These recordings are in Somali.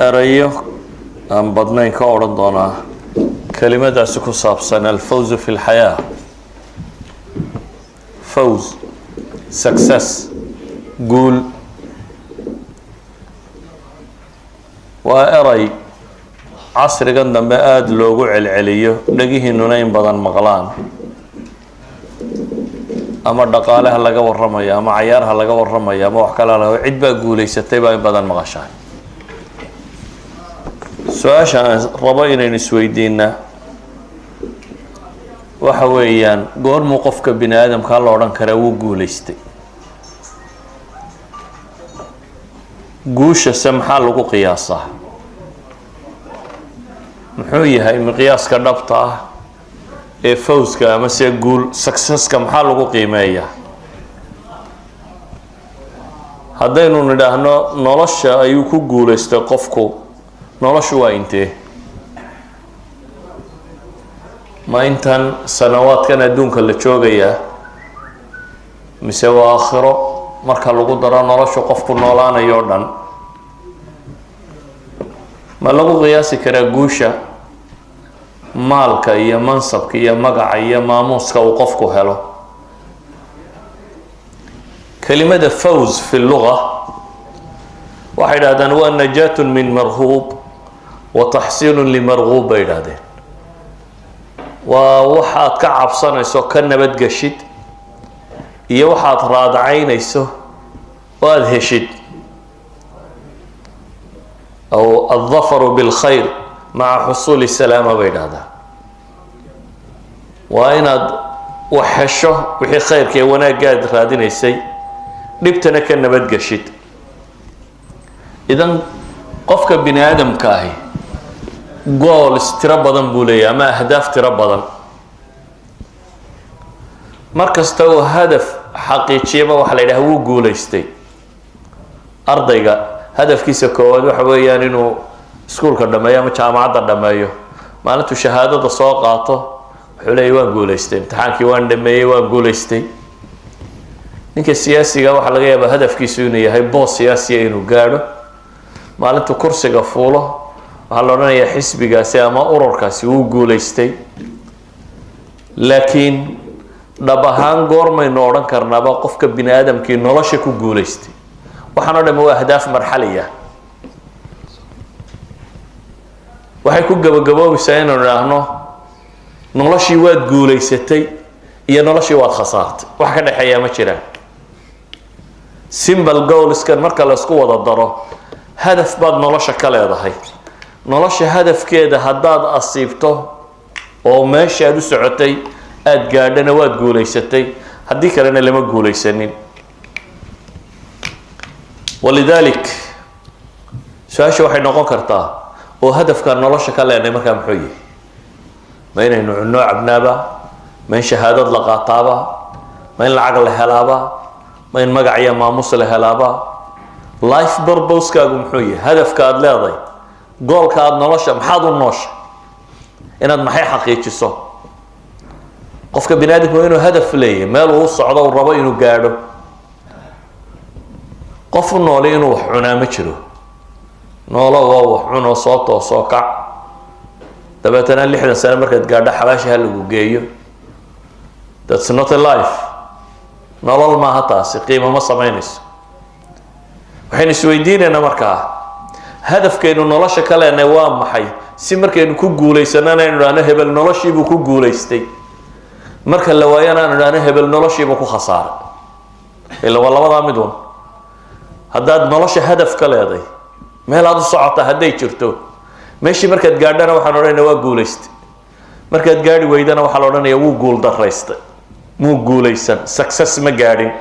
Erayo aan badnayn ka odhan doonaa kelimadaasi ku saabsan alfawzu fi lxayaa, fawz, success, guul. Waa eray casrigan dambe aada loogu celceliyo, dhegihiinuna in badan maqlaan, ama dhaqaaleha laga warramayo ama cayaarha laga warramayo ama wax kale laga, cid baa guulaysatay baa in badan maqashahay. Su-aasha aan rabo inaynu isweydiinaa waxa weeyaan, goormuu qofka bini aadamkaa la odhan karaa wuu guulaystay? Guushase maxaa lagu qiyaasaa? Muxuu yahay miqyaaska dhabta ah ee fawska ama se guul, successka, maxaa lagu qiimeeyaa? Haddaynu nidhaahno nolosha ayuu ku guulaystay qofku, noloshu waa intee? Ma intan sanawaadkan adduunka la joogayaa, mise waa aakhiro marka lagu daro noloshu qofku noolaanayo o dhan? Ma lagu qiyaasi karaa guusha maalka iyo mansabka iyo magaca iyo maamuuska uu qofku helo? Kelimada fawz fi luga waxay idhahdaan waa najaatun min marhuub wa taxsiinu limarguub bay idhahdeen. Waa waxaad ka cabsanayso ka nabadgeshid iyo waxaad raadacaynayso oo aada heshid, aw aldafaru bilkhayr maca xusuuli salaama bay idhahdaan. Waa inaad wax hesho wixii khayrka ee wanaaggaad raadinaysay, dhibtana ka nabadgeshid. Idan qofka bini aadamka ahi goals tiro badan buu leeyahy ama ahdaaf tiro badan. Mar kasta uu hadaf xaqiijiyaba waxaa la yidhaha wuu guulaystay. Ardayga hadafkiisa koowaad waxa weeyaan inuu iskuulka dhameeyo ama jaamacadda dhameeyo. Maalintuu shahaadada soo qaato wuxuu leeyay waan guulaystay, imtixaankii waan dhameeyey, waan guulaystay. Ninka siyaasiga waxaa laga yaabaa hadafkiisu inuu yahay boos siyaasiya inuu gaadho. Maalintuu kursiga fuulo waxaa la odhanayaa xisbigaasi ama ururkaasi wuu guulaystay. Laakiin dhab ahaan goormaynu odhan karnaaba qofka bini aadamkii nolosha ku guulaystay? Waxaan o dhami waa ahdaaf marxaliya. Waxay ku gabagaboobaysaa inaynu idhaahno noloshii waad guulaysatay iyo noloshii waad khasaartay, wax ka dhexeeyaa ma jiraan. Simple goalskan marka la isku wada daro, hadaf baad nolosha ka leedahay. Nolosha hadafkeeda haddaad asiibto oo meesha aad u socotay aada gaadhana waad guulaysatay, haddii kalena lama guulaysanin. Walidalik su-aasha waxay noqon kartaa, oo hadafkaan nolosha ka leenahay markaa muxuu yahay? Ma inaynu cunno cabnaaba? Ma in shahaadad la qaataaba? Ma in lacag la helaaba? Ma in magac iyo maamus la helaaba? Life purpose-kaagu muxuu yahay? Hadafka aada leedahay, goolka aada nolosha, maxaad u noosha, inaad maxay xaqiijiso? Qofka bini aadamku waa inuu hadaf leeyahay, meel uu socdo uu rabo inuu gaadho. Qof u nooli inuu wax cunaa ma jiro. Noolo waa wax cunoo soo toosoo kac, dabeetana 60 sano markaad gaadho xabaasha ha lagu geeyo. That's not a life. Nolol maaha taasi, qiimo ma samaynayso. Waxaynu isweydiinaynaa markaa, hadafkaynu nolosha ka leenahay waa maxay, si markaynu ku guulaysanana aynu idhahno hebel noloshiibuu ku guulaystay, marka la waayana aanu idhahno hebel noloshiibuu ku khasaaray? Ila waa labadaa mid un. Haddaad nolosha hadaf ka leeday, meel aad u socota hadday jirto, meeshii markaad gaadhana waxaan odhanaya waa guulaystay, markaad gaadhi weydana waxaa la odhanaya wuu guul daraystay, muu guulaysan, success ma gaadhin.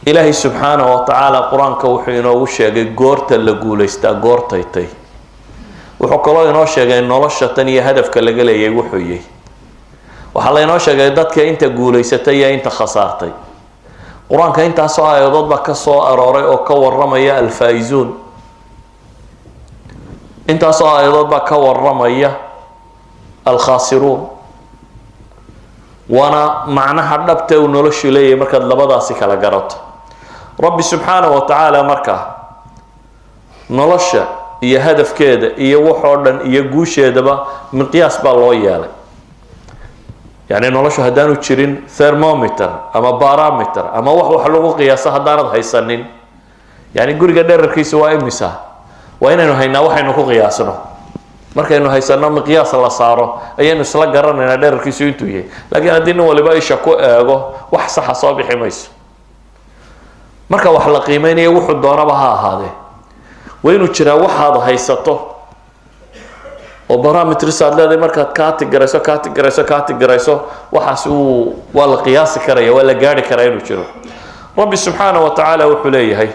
Ilaahay subxaanahu wa tacaala qur-aanka wuxuu inoogu sheegay goorta la guulaystaa goortay tay. Wuxuu kaloo inoo sheegay nolosha tan iyo hadafka laga leeyay wuxuu yahy. Waxaa laynoo sheegay dadka inta guulaysatay iyo inta khasaartay. Qur-aanka intaasoo aayadood baa ka soo arooray oo ka warramaya alfaa-izuun, intaasoo aayadood baa ka warramaya alkhaasiruun. Waana macnaha dhabta uu noloshu leeyahay markaad labadaasi kala garato. Rabbi subxaanahu wa tacaala markaa Nolosha iyo hadafkeeda iyo waxoo dhan iyo guusheedaba miqyaas baa loo yeelay. Yani noloshu haddaanu jirin thermometer ama barometer ama wax lagu qiyaaso haddaanad haysanin, yani guriga dherarkiisa waa imisa, waa inaynu haynaa waxaynu ku qiyaasno. Markaynu haysano miqyaas la saaro ayaynu isla garanaynaa dherarkiisu intuu yahay. Laakiin haddii nin waliba isha ku eego, wax saxa soo bixi mayso. Marka wax la qiimeynayo, wuxuu doonaba ha ahaadee, waa inuu jiraa waxaad haysato oo barometers aad leedahay. Markaad kaati garayso, kaati garayso, kaati garayso, waxaas uu waa la qiyaasi karaya, waa la gaari karaa inuu jiro. Rabbi subxaana wa tacaala wuxuu leeyahay: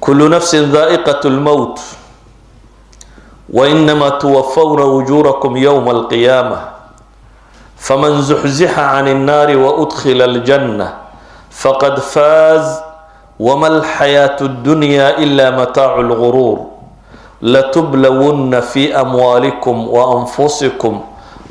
كل نفس ذائقة الموت وإنما توفون أجوركم يوم القيامة فمن زحزح عن النار وأدخل الجنة فقد فاز وما الحياة الدنيا إلا متاع الغرور. لتبلون في أموالكم وأنفسكم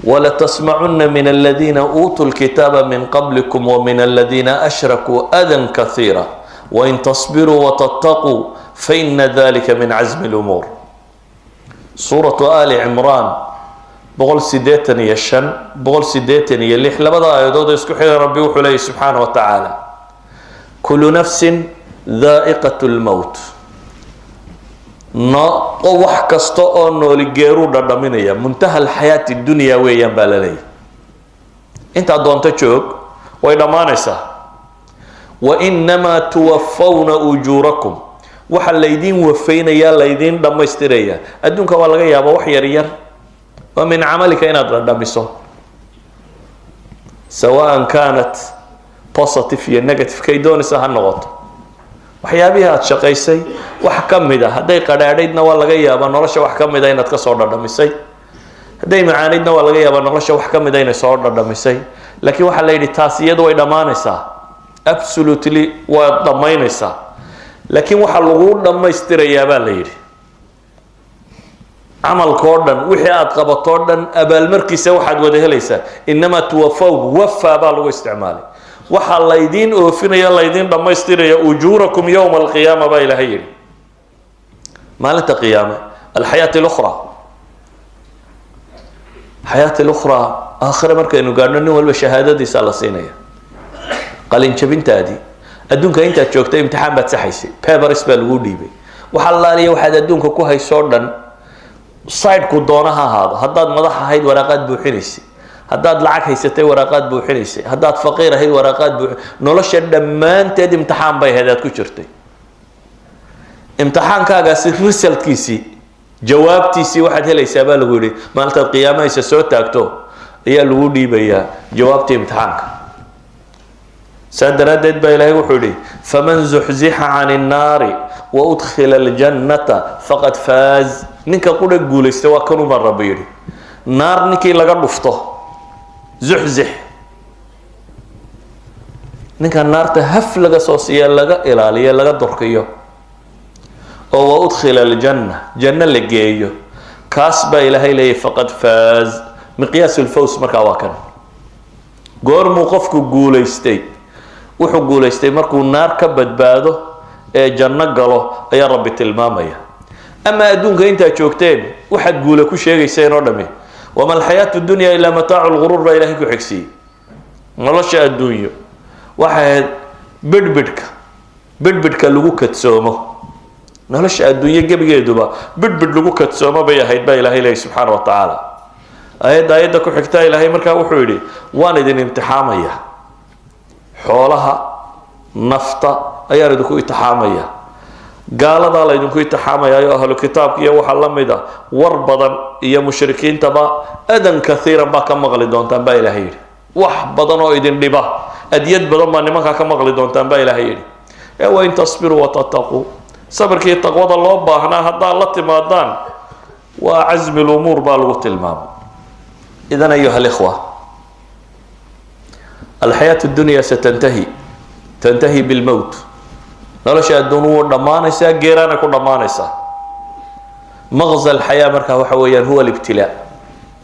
ولتسمعن من الذين أوتوا الكتاب من قبلكم ومن الذين أشركوا أذى كثيرا وإن تصبروا وتتقوا فإن ذلك من عزم الأمور. Suuratu Ali Cimraan, 185, 186, labada aayadood ee isku xiga, Rabbi wuxuu leeyay subxaana wa tacaala: كل نفس ذائقة الموت. No, wax kasta oo nooli geeruu dhadhaminaya. منتهى الحياة الدنيا weeyaan baa la leeyahy. Intaad doonto joog, way dhammaanaysaa. وإنما توفون أجوركم, waxaa laydiin wafaynayaa, laydiin dhammaystiraya. Adduunka waa laga yaabaa wax yar yar oo من عملك inaad dhadhamiso, سواء كانت positive iyo negative kay doonaysa ha noqoto. Waxyaabihii aada shaqaysay wax ka mid a, hadday qadhaadhaydna waa laga yaabaa nolosha wax ka mid a inaad kasoo dhadhamisay, hadday macaanaydna waa laga yaabaa nolosha wax ka mid a inay soo dhadhamisay. Laakiin waxaa la yidhi taas iyadu way dhammaanaysaa, absolutely waad dhammaynaysaa. Laakiin waxaa laguu dhammaystirayaa baa la yidhi camalkao dhan, wixii aada qabatoo dhan abaalmarkiisa waxaad wada helaysaa. إنما توفون, وفى baa lagu isticmaalay. Waxaa laydiin oofinaya, laydiin dhammaystiraya أجوركم يوم القيامة baa Ilaahay yidhi, maalinta qiyaame. الحياة الأخرى, حياة الأخرى, aakhire markaynu gaadhno, nin walba shahaadadiisa la siinaya, qalinjabintaadii. Adduunka intaad joogtay imtixaan baad saxaysay, papers baa lagu dhiibay. Waxa laaliya waxaad adduunka ku haysoo dhan, sideku doona ha ahaado, haddaad madax ahayd waraaqaad buuxinaysay, haddaad lacag haysatay waraaqaad buuxinaysay, haddaad faqiir ahayd waraaqaad buux. Nolosha dhammaanteed imtixaan bay ahayd aad ku jirtay. Imtixaankaagaasi resultkiisii, jawaabtiisii waxaad helaysaa baa lagu yidhi maalintaad qiyaamahaysa soo taagto ayaa lagu dhiibayaa jawaabtii imtixaanka. Saa daraaddeed baa Ilaahay wuxuu yihi: فمن زحزح عن النار وأدخل الجنة فقد فاز. Ninka qura guulaysta waa kanubaa Rabbi yidhi, naar ninkii laga dhufto. زحزح, ninka naarta haf laga soo siiya, laga ilaaliyo, laga durkiyo oo وأدخل الجنة, janno la geeyo, kaas baa Ilaahay leeyahy فقد فاز. مقياس الفوز markaa waa kan. Goormuu qofku guulaystay? Wuxuu guulaystay markuu naar ka badbaado ee janno galo ayaa Rabbi tilmaamaya. Ama adduunka intaad joogteen waxaad guula ku sheegayseen oo dhami, وما الحياة الدنيا إلا متاع الغرور baa Ilahay ku xigsiiyey. Nolosha adduunyo waxay ahayd bidhbidhka, bidhbidhka lagu kadsoomo. Nolosha adduunyo gebigeeduba bidhbidh lagu kadsoomo bay ahayd baa Ilahay leeyay subxaana wa tacaala. Aayadda ku xigtaa Ilaahay markaa wuxuu yidhi: waan idin imtixaamaya, xoolaha, nafta ayaan idinku imtixaamaya, gaaladaa la idinku imtixaamaya oo ahlu kitaabka iyo waxaa la mid a war badan iyo mushrikiintaba أذى كثيرا baa ka maqli doontaan baa Ilaahay yidhi. Wax badan oo idin dhiba, adyad badan baa nimankaa ka maqli doontaan baa Ilaahay yidhi. Ee وإن تصبروا وتتقوا, sabirkii taqwada loo baahnaa haddaad la timaadaan, waa عزم الأمور baa lagu tilmaamay. إذن أيها الإخوة, الحياة الدنيا ستنتهي, تنتهي بالموت. Nolosha adduun wuu dhammaanaysaa, geeraana ku dhammaanaysaa. مغزى الحياة markaa waxa weeyaan هو الابتلاء.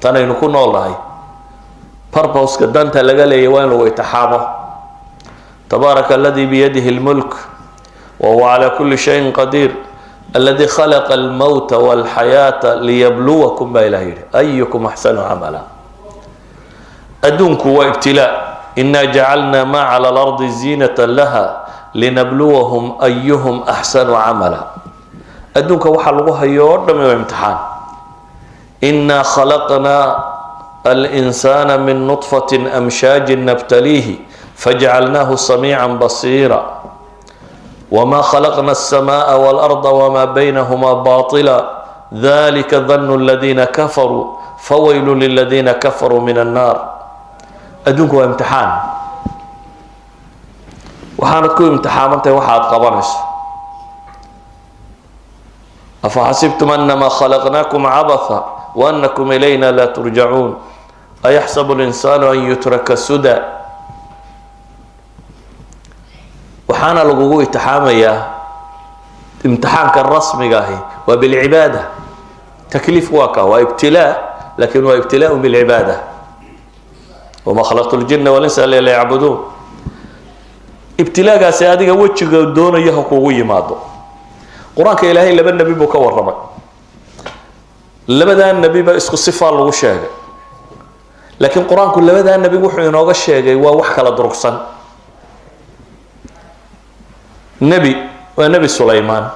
Tanaynu ku nool nahay, purposeka, danta laga leeyay waa in lagu itixaamo. تبارك الذي بيده الملك وهو على كل شيء قدير. Alladii khalaqa almowta walxayaata liyabluwakum, baa Ilaah yidhi, ayukum axsanu camala. Adduunku waa ibtilaa. Inaa jacalnaa maa cala alardi ziinata laha linabluwahum ayuhum axsanu camala. Adduunka waxaa lagu hayo oo dhami waa imtixaan. Inaa khalaqnaa alinsaana min nطfaة amshaajin nabtaliihi fajacalnaahu samiica basiira wma khalaqna الsamaءa wاlأrضa wma baynahma baطila dalika danu اladiina kafaruu fawaylu liladiina kafaruu min الnar. Adduunku waa imtixaan. Waxaanad ku imtixaamantahay waxa aad qabanayso. Afaxasibtum anama khalaqnaakum cabatha waanakum ilayna laa turjacuun, ayaxsabu linsaanu an yutraka suda. Waxaana lagugu itixaamayaa, imtixaanka rasmiga ahi waa bilcibaada. Takliif waa ka, waa ibtilaa, lakin waa ibtilaa bilcibaada. Wama khalaqtu ljina walinsa ila liyacbuduun. Ibtilaagaasi adiga wejiga doonayo ha kugu yimaado. Qur-aanka Ilaahay laba nebi buu ka warramay. Labadaa nebiba isku sifaa lagu sheegay, laakiin Qur-aanku labadaa nebi wuxuu inooga sheegay waa wax kala durugsan. Nebi waa Nebi Sulaymaan.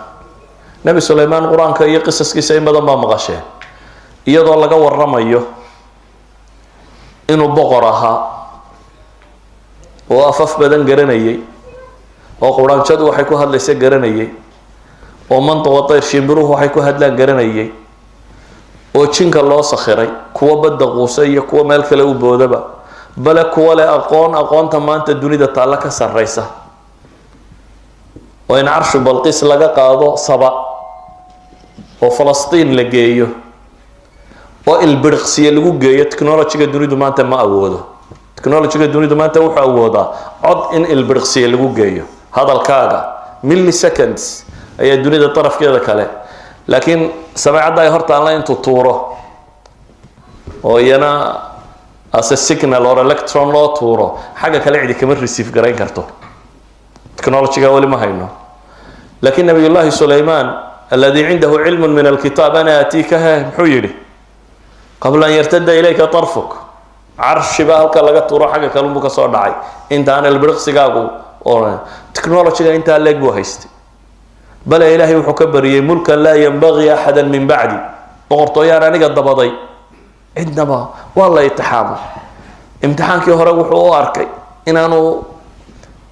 Nebi Sulaymaan Qur-aanka iyo qisaskiisa in badan baa maqasheen, iyadoo laga waramayo inuu boqor ahaa oo afaf badan garanayay, oo quraanjadu waxay ku hadlaysa garanayay, oo mantiqa tayr, shimbiruhu waxay ku hadlaan garanayay, oo jinka loo sakhiray, kuwa badda quusa iyo kuwa meel kale u boodaba, bale kuwa leh aqoon aqoonta maanta dunida taalla ka sarreysa, oo in carshu Balqiis laga qaado Saba oo Falastiin la geeyo oo ilbiriqsiye lagu geeyo, technologyga dunidu maanta ma awoodo. Technologyga dunidu maanta wuxuu awoodaa cod in ilbiriqsiye lagu geeyo, hadalkaaga milliseconds ayaa dunida darafkeeda kale, laakiin sameecadda ay hortaanla intuu tuuro oo iyana as a signal or electron loo tuuro xagga kale, cidi kama receive garayn karto. Technologyga weli ma hayno. Laakiin Nabiyullahi Sulayman aladi cindahu cilmu min alkitaab, ana aatiika he, muxuu yidhi? Qabla an yartada ilayka tarfuk. Carshi baa halka laga tuuro, xagga kalunbuu ka soo dhacay intaan ilbiriqsigaagu. Technologyga intaa leeg buu haystay, bale Ilaahay wuxuu ka bariyey mulkan laa yanbagii axada min bacdi, boqortooyaan aniga dabaday cidnaba. Waa la itixaamay. Imtixaankii hore wuxuu u arkay inaanu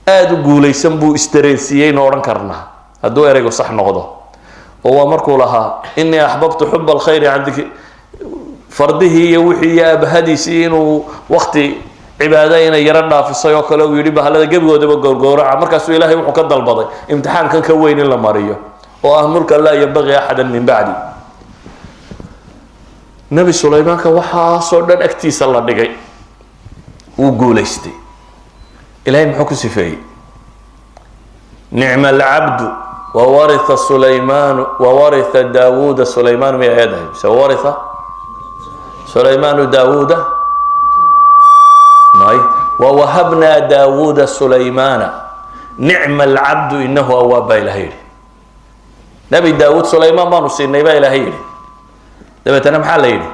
aada u guulaysan buu isdareensiiyey, nu odhan karnaa hadduu ereygu sax noqdo, oo waa markuu lahaa inii axbabtu xuba alkhayri can dikri, fardihii iyo wixii iyo abahadiisii inuu wakti cibaado inay yaro dhaafisay oo kale uu yidhi bahalada gebigoodaba gowrgowraca. Markaasuu Ilaahay wuxuu ka dalbaday imtixaankan ka weyn in la mariyo, oo ah mulkan laa yanbagii axada min bacdi. Nebi Sulaymaanka waxaasoo dhan agtiisa la dhigay wuu guulaystay. Ilahay muxuu ku sifeeyey? Nicma alcabdu wawaritha Sulaymaanu, wawaritha Daawuuda Sulaymaanu. Miyay ayadahay mise wawaritha Sulaymaanu Daawuuda? May, wawahabnaa Daawuuda Sulaymaana nicma alcabdu inahu awaab, baa Ilahay yidhi. Nebi Daawuud Sulaymaan baanu siinay, baa Ilaahay yidhi. Dabeetana maxaa la yidhi?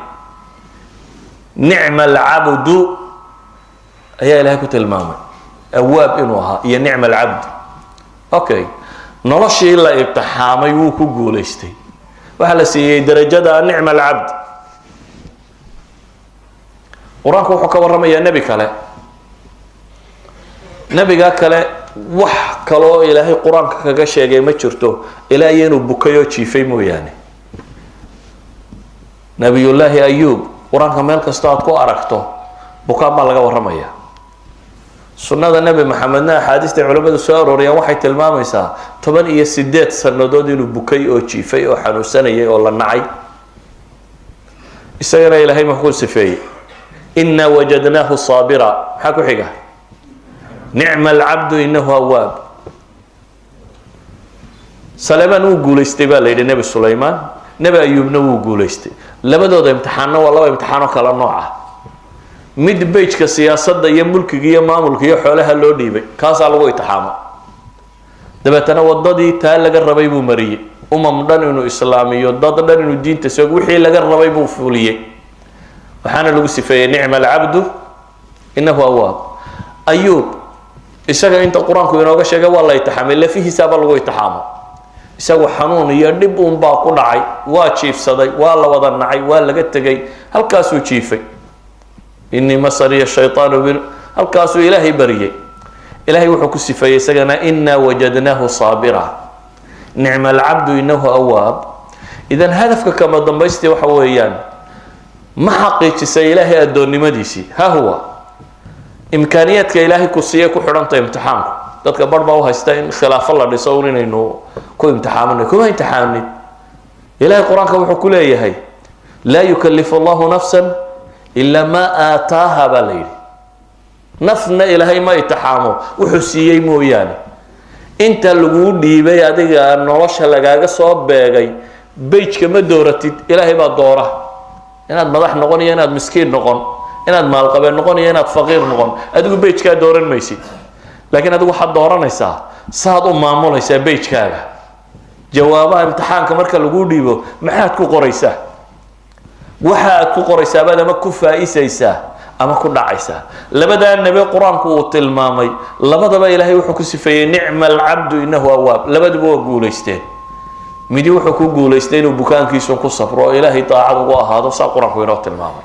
Nicma alcabdu ayaa Ilahay ku tilmaamay, awaab inuu ahaa iyo nicma alcabd. Okay, noloshii la ibtixaamay wuu ku guulaystay, waxaa la siiyey darajada nicma alcabd. Qur-aanku wuxuu ka warramayaa nebi kale. Nebigaa kale wax kaloo Ilaahay Qur-aanka kaga sheegay ma jirto ilaa iyo inuu bukay oo jiifay mooyaane. Nabiyullaahi Ayuub, Qur-aanka meel kastoo aad ku aragto bukaan baa laga warramaya. Sunnada Nebi Maxamedna, axaadiistay culimmadu soo arooriyaan, waxay tilmaamaysaa 18 sanadood inuu bukay oo jiifay oo xanuunsanayay oo la nacay. Isagana Ilaahay muxuu sifeeyey? Inaa wajadnaahu saabira. Maxaa ku xiga? Nicma alcabdu inahu awaab. Sulaymaan wuu guulaystay baa la yidhi, Nebi Sulaymaan. Nebi Ayuubna wuu guulaystay. Labadooda imtixaanna waa laba imtixaanoo kala nooc ah. Mid bejka siyaasadda iyo mulkiga iyo maamulka iyo xoolaha loo dhiibay, kaasaa lagu itixaamo. Dabeetana wadadii taa laga rabay buu mariyey, umam dhan inuu islaamiyo, dad dhan inuu diinta soog, wixii laga rabay buu fuliyey. Waxaana lagu sifeeyey nicma alcabdu inahu awaab. Ayuub isaga inta Qur-aanku inooga sheegay waa la itixaamay, lafihiisaaba lagu itixaamo. Isagu xanuun iyo dhib uunbaa ku dhacay, waa jiifsaday, waa la wada nacay, waa laga tegay, halkaasuu jiifay. Inii masaniya shaytaanu bi, halkaasuu Ilaahay bariyey. Ilahay wuxuu ku sifeeyey isagana inaa wajadnaahu saabira, nicma alcabdu inahu awaab. Idan hadafka kama dambaystii waxa weeyaan, ma xaqiijisay Ilaahay addoonnimadiisii? Ha huwa imkaaniyaadka Ilaahay ku siiyay ku xidhanta imtixaanku. Dadka bar baa u haysta in khilaafo la dhiso un inaynu ku imtixaaminay. Kuma imtixaamin. Ilahay Qur-aanka wuxuu ku leeyahay laa yukalifu Allahu nafsan ilaa maa aataaha baa la yidhi. Nafna Ilaahay ma itixaamo wuxuu siiyey mooyaane. Inta laguu dhiibay adiga nolosha lagaaga soo beegay bejka ma dooratid, Ilaahay baa doora inaad madax noqon iyo inaad miskiin noqon, inaad maalqabeen noqon iyo inaad faqiir noqon. Adigu bejkaa dooran maysid, laakiin adigu waxaad dooranaysaa saad u maamulaysaa bejkaaga. Jawaabaha imtixaanka marka laguu dhiibo maxaad ku qoraysaa? Waxa aad ku qoraysaa baad ama ku faa-isaysaa ama ku dhacaysaa. Labadaa nebi Qur-aanku uu tilmaamay, labadaba Ilaahay wuxuu ku sifeeyey nicma alcabdu inahu awaab. Labaduba waa guulaysteen. Midi wuxuu ku guulaystay inuu bukaankiisu ku sabro oo Ilaahay daacad ugu ahaado, saa Qur-aanku inoo tilmaamay.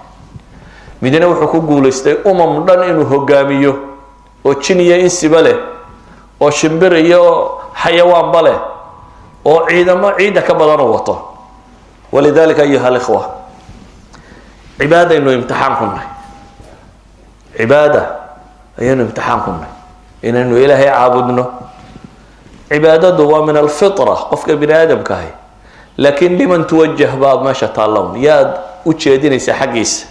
Midina wuxuu ku guulaystay umam dhan inuu hogaamiyo oo jin iyo insiba leh, oo shimbir iyo xayawaanba leh, oo ciidamo ciidda ka badan uu wato. Walidalika ayuha alikhwa, cibaadaynu imtixaan ku nahay, cibaada ayaynu imtixaan ku nahay, inaynu Ilaahay caabudno. Cibaadadu waa min alfitra qofka bini aadamka ahi, laakiin liman tuwajah baa meesha taallown, yaad u jeedinaysaa xaggiisa?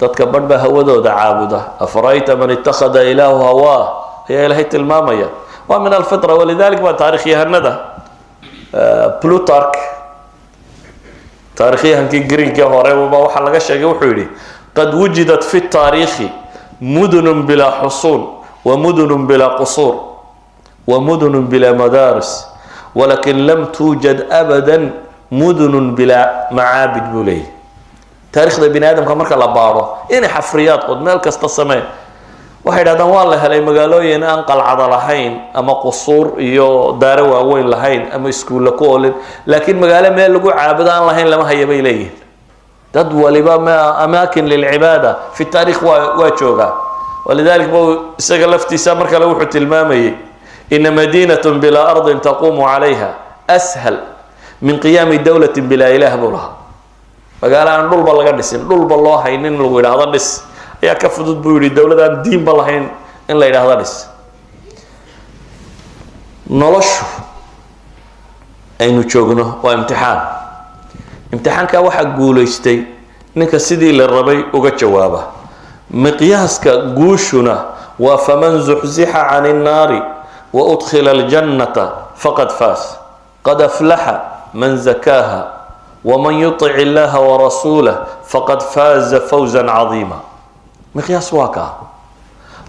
Dadka badh baa hawadooda caabuda. Afarayta man ittakhada ilaahu hawaa ayaa Ilaahay tilmaamaya. Waa min alfitra. Walidalik baa taarikhyahanada Plutarch, taarikhyahankii Greekii hore, ba waxaa laga sheegay wuxuu yihi qad wujidat fi taariikhi mudunun bilaa xusuun wa mudunun bilaa qusuur wa mudunun bilaa madaaris, walakin lam tuujad abada mudunun bilaa macaabid buu leeyahy. Taarikhda bini aadamka marka la baaro, inay xafriyaad qod meel kasta samee, waxay idhahdaan waa la helay magaalooyin aan qalcado lahayn ama qusuur iyo daaro waaweyn lahayn ama iskuulla ku olin, laakiin magaalo meel lagu caabudo aan lahayn lama haya bay leeyihin. Dad waliba ma amaakin lilcibaada fi taarikh waa joogaa. Walidalik ba isaga laftiisa mar kale wuxuu tilmaamayay ina madiinat bilaa ardin taquumu calayha ashal min qiyaami dowlati bilaa ilaah buu lahaa. Magaalo aan dhulba laga dhisin, dhulba loo haynin, lagu yidhaahdo dhis, ayaa ka fudud buu yihi dowlad aan diinba lahayn in la yidhaahdo dhis. Noloshu aynu joogno waa imtixaan. Imtixaanka waxaa guulaystay ninka sidii la rabay uga jawaaba. Miqyaaska guushuna waa faman zuxzixa can innaari wa udkhila aljannata faqad faas, qad aflaxa man zakaaha, waman yutic illaha warasuulah faqad faaza fawza cadiima. Miqyaas waa kaa.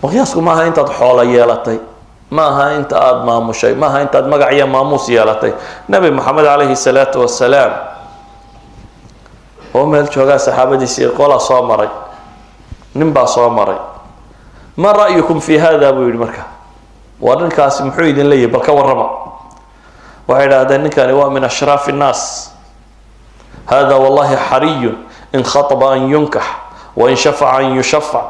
Miqyaasku maaha intaad xoolo yeelatay, ma aha inta aada maamushay, maaha intaad magac iyo maamuus yeelatay. Nabi Moxamed calayhi salaatu wasalaam oo meel joogaa saxaabadiisii qolaa soo maray, nin baa soo maray. Ma ra'yukum fi hada buu yihi. Marka waa ninkaasi muxuu idin leeyahy? Bal ka warrama. Waxay idhahdeen ninkani waa min ashraafi innaas, hada wallahi xariyun in khataba an yunkax wain shafaca an yushafac.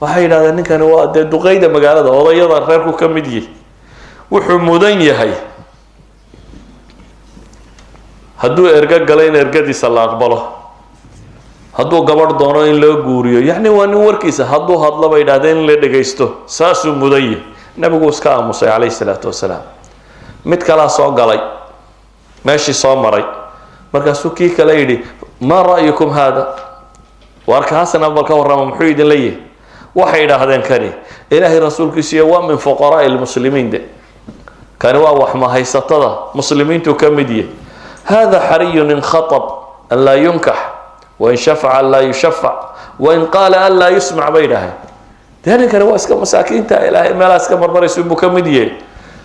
Waxay yidhahdeen ninkani waa dee duqeyda magaalada, odayada reerku ka mid yihi, wuxuu mudan yahay hadduu ergo galo in ergadiisa la aqbalo, hadduu gabadh doono in loo guuriyo, yacni waa nin warkiisa hadduu hadlo bay yidhahdeen in la dhegaysto, saasuu mudan yahay. Nabigu iska aamusay calayhi salaatu wasalaam. Mid kalaa soo galay meeshii, soo maray. Markaasuu kii kale yidhi maa ra'yukum haada? Waar kaasna bal ka warrama, muxuu idin leeyahay? Waxay idhaahdeen kani Ilaahay rasuulkiisiiyo waa min fuqaraa'i lmuslimiin, de kani waa waxmahaysatada muslimiintu ka mid yahay, hada xariyun in khatab an laa yunkax wain shafaca an laa yushafac wain qaala an laa yusmac bay idhaaheen. Dee ninkani waa iska masaakiinta Ilaahay meelaa iska marmaraysa buu ka mid yahay.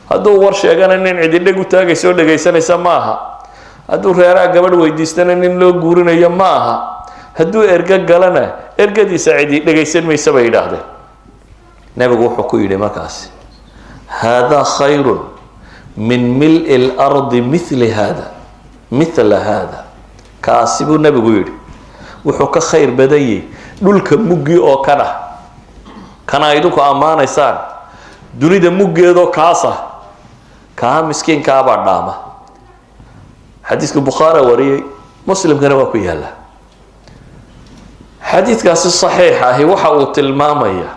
Hadduu war sheegana nin cididheg u taagaysa oo dhegaysanaysa ma aha. Hadduu reeraha gabadh weydiistana nin loo guurinayo ma aha. Hadduu ergo galana ergadiisa cidi dhegaysan maysa, bay yidhaahdeen. Nebigu wuxuu ku yidhi markaasi: "Haadaa khayrun min mil'i lardi mili hada, mithla hada." Kaasi buu nebigu yidhi wuxuu ka khayr badan yahay dhulka muggi oo kana kana idinku ammaanaysaan, dunida muggeedoo kaasa, kaa miskiinkaabaa dhaama. Xadiiska Bukhaara wariyey, Muslimkana waa ku yaalla. Xadiidkaasi saxiix ahi waxa uu tilmaamaya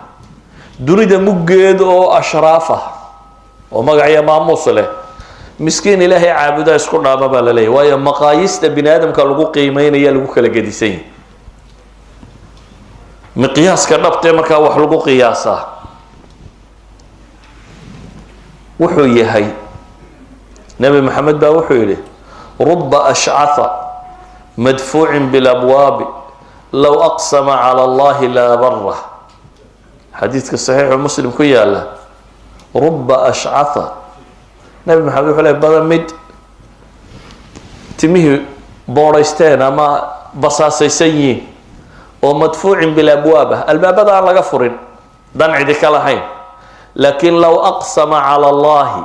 dunida muggeed oo ashraaf ah oo magacyo maamuus leh, miskiin Ilaahay caabudaa isku dhaama baa la leeyahy. Waayo, maqaayista bini aadamka lagu qiimeynaya lagu kala gedisan yahy. Miqyaaska dhabtee markaa wax lagu qiyaasaa wuxuu yahay, Nebi Maxamed baa wuxuu yidhi: "Ruba ashcatha madfuucin bilabwaabi low aqsama cala Allahi laa barah." Xadiidka saxiixu Muslim ku yaala. Ruba ashcatha, Nebi Maxamed wuxuu ley, badan mid timihii boodhaysteen ama basaasaysan yihiin oo madfuucin bilabwaab ah, albaabada aan laga furin, dan cidi ka lahayn, laakiin low aqsama cala Allahi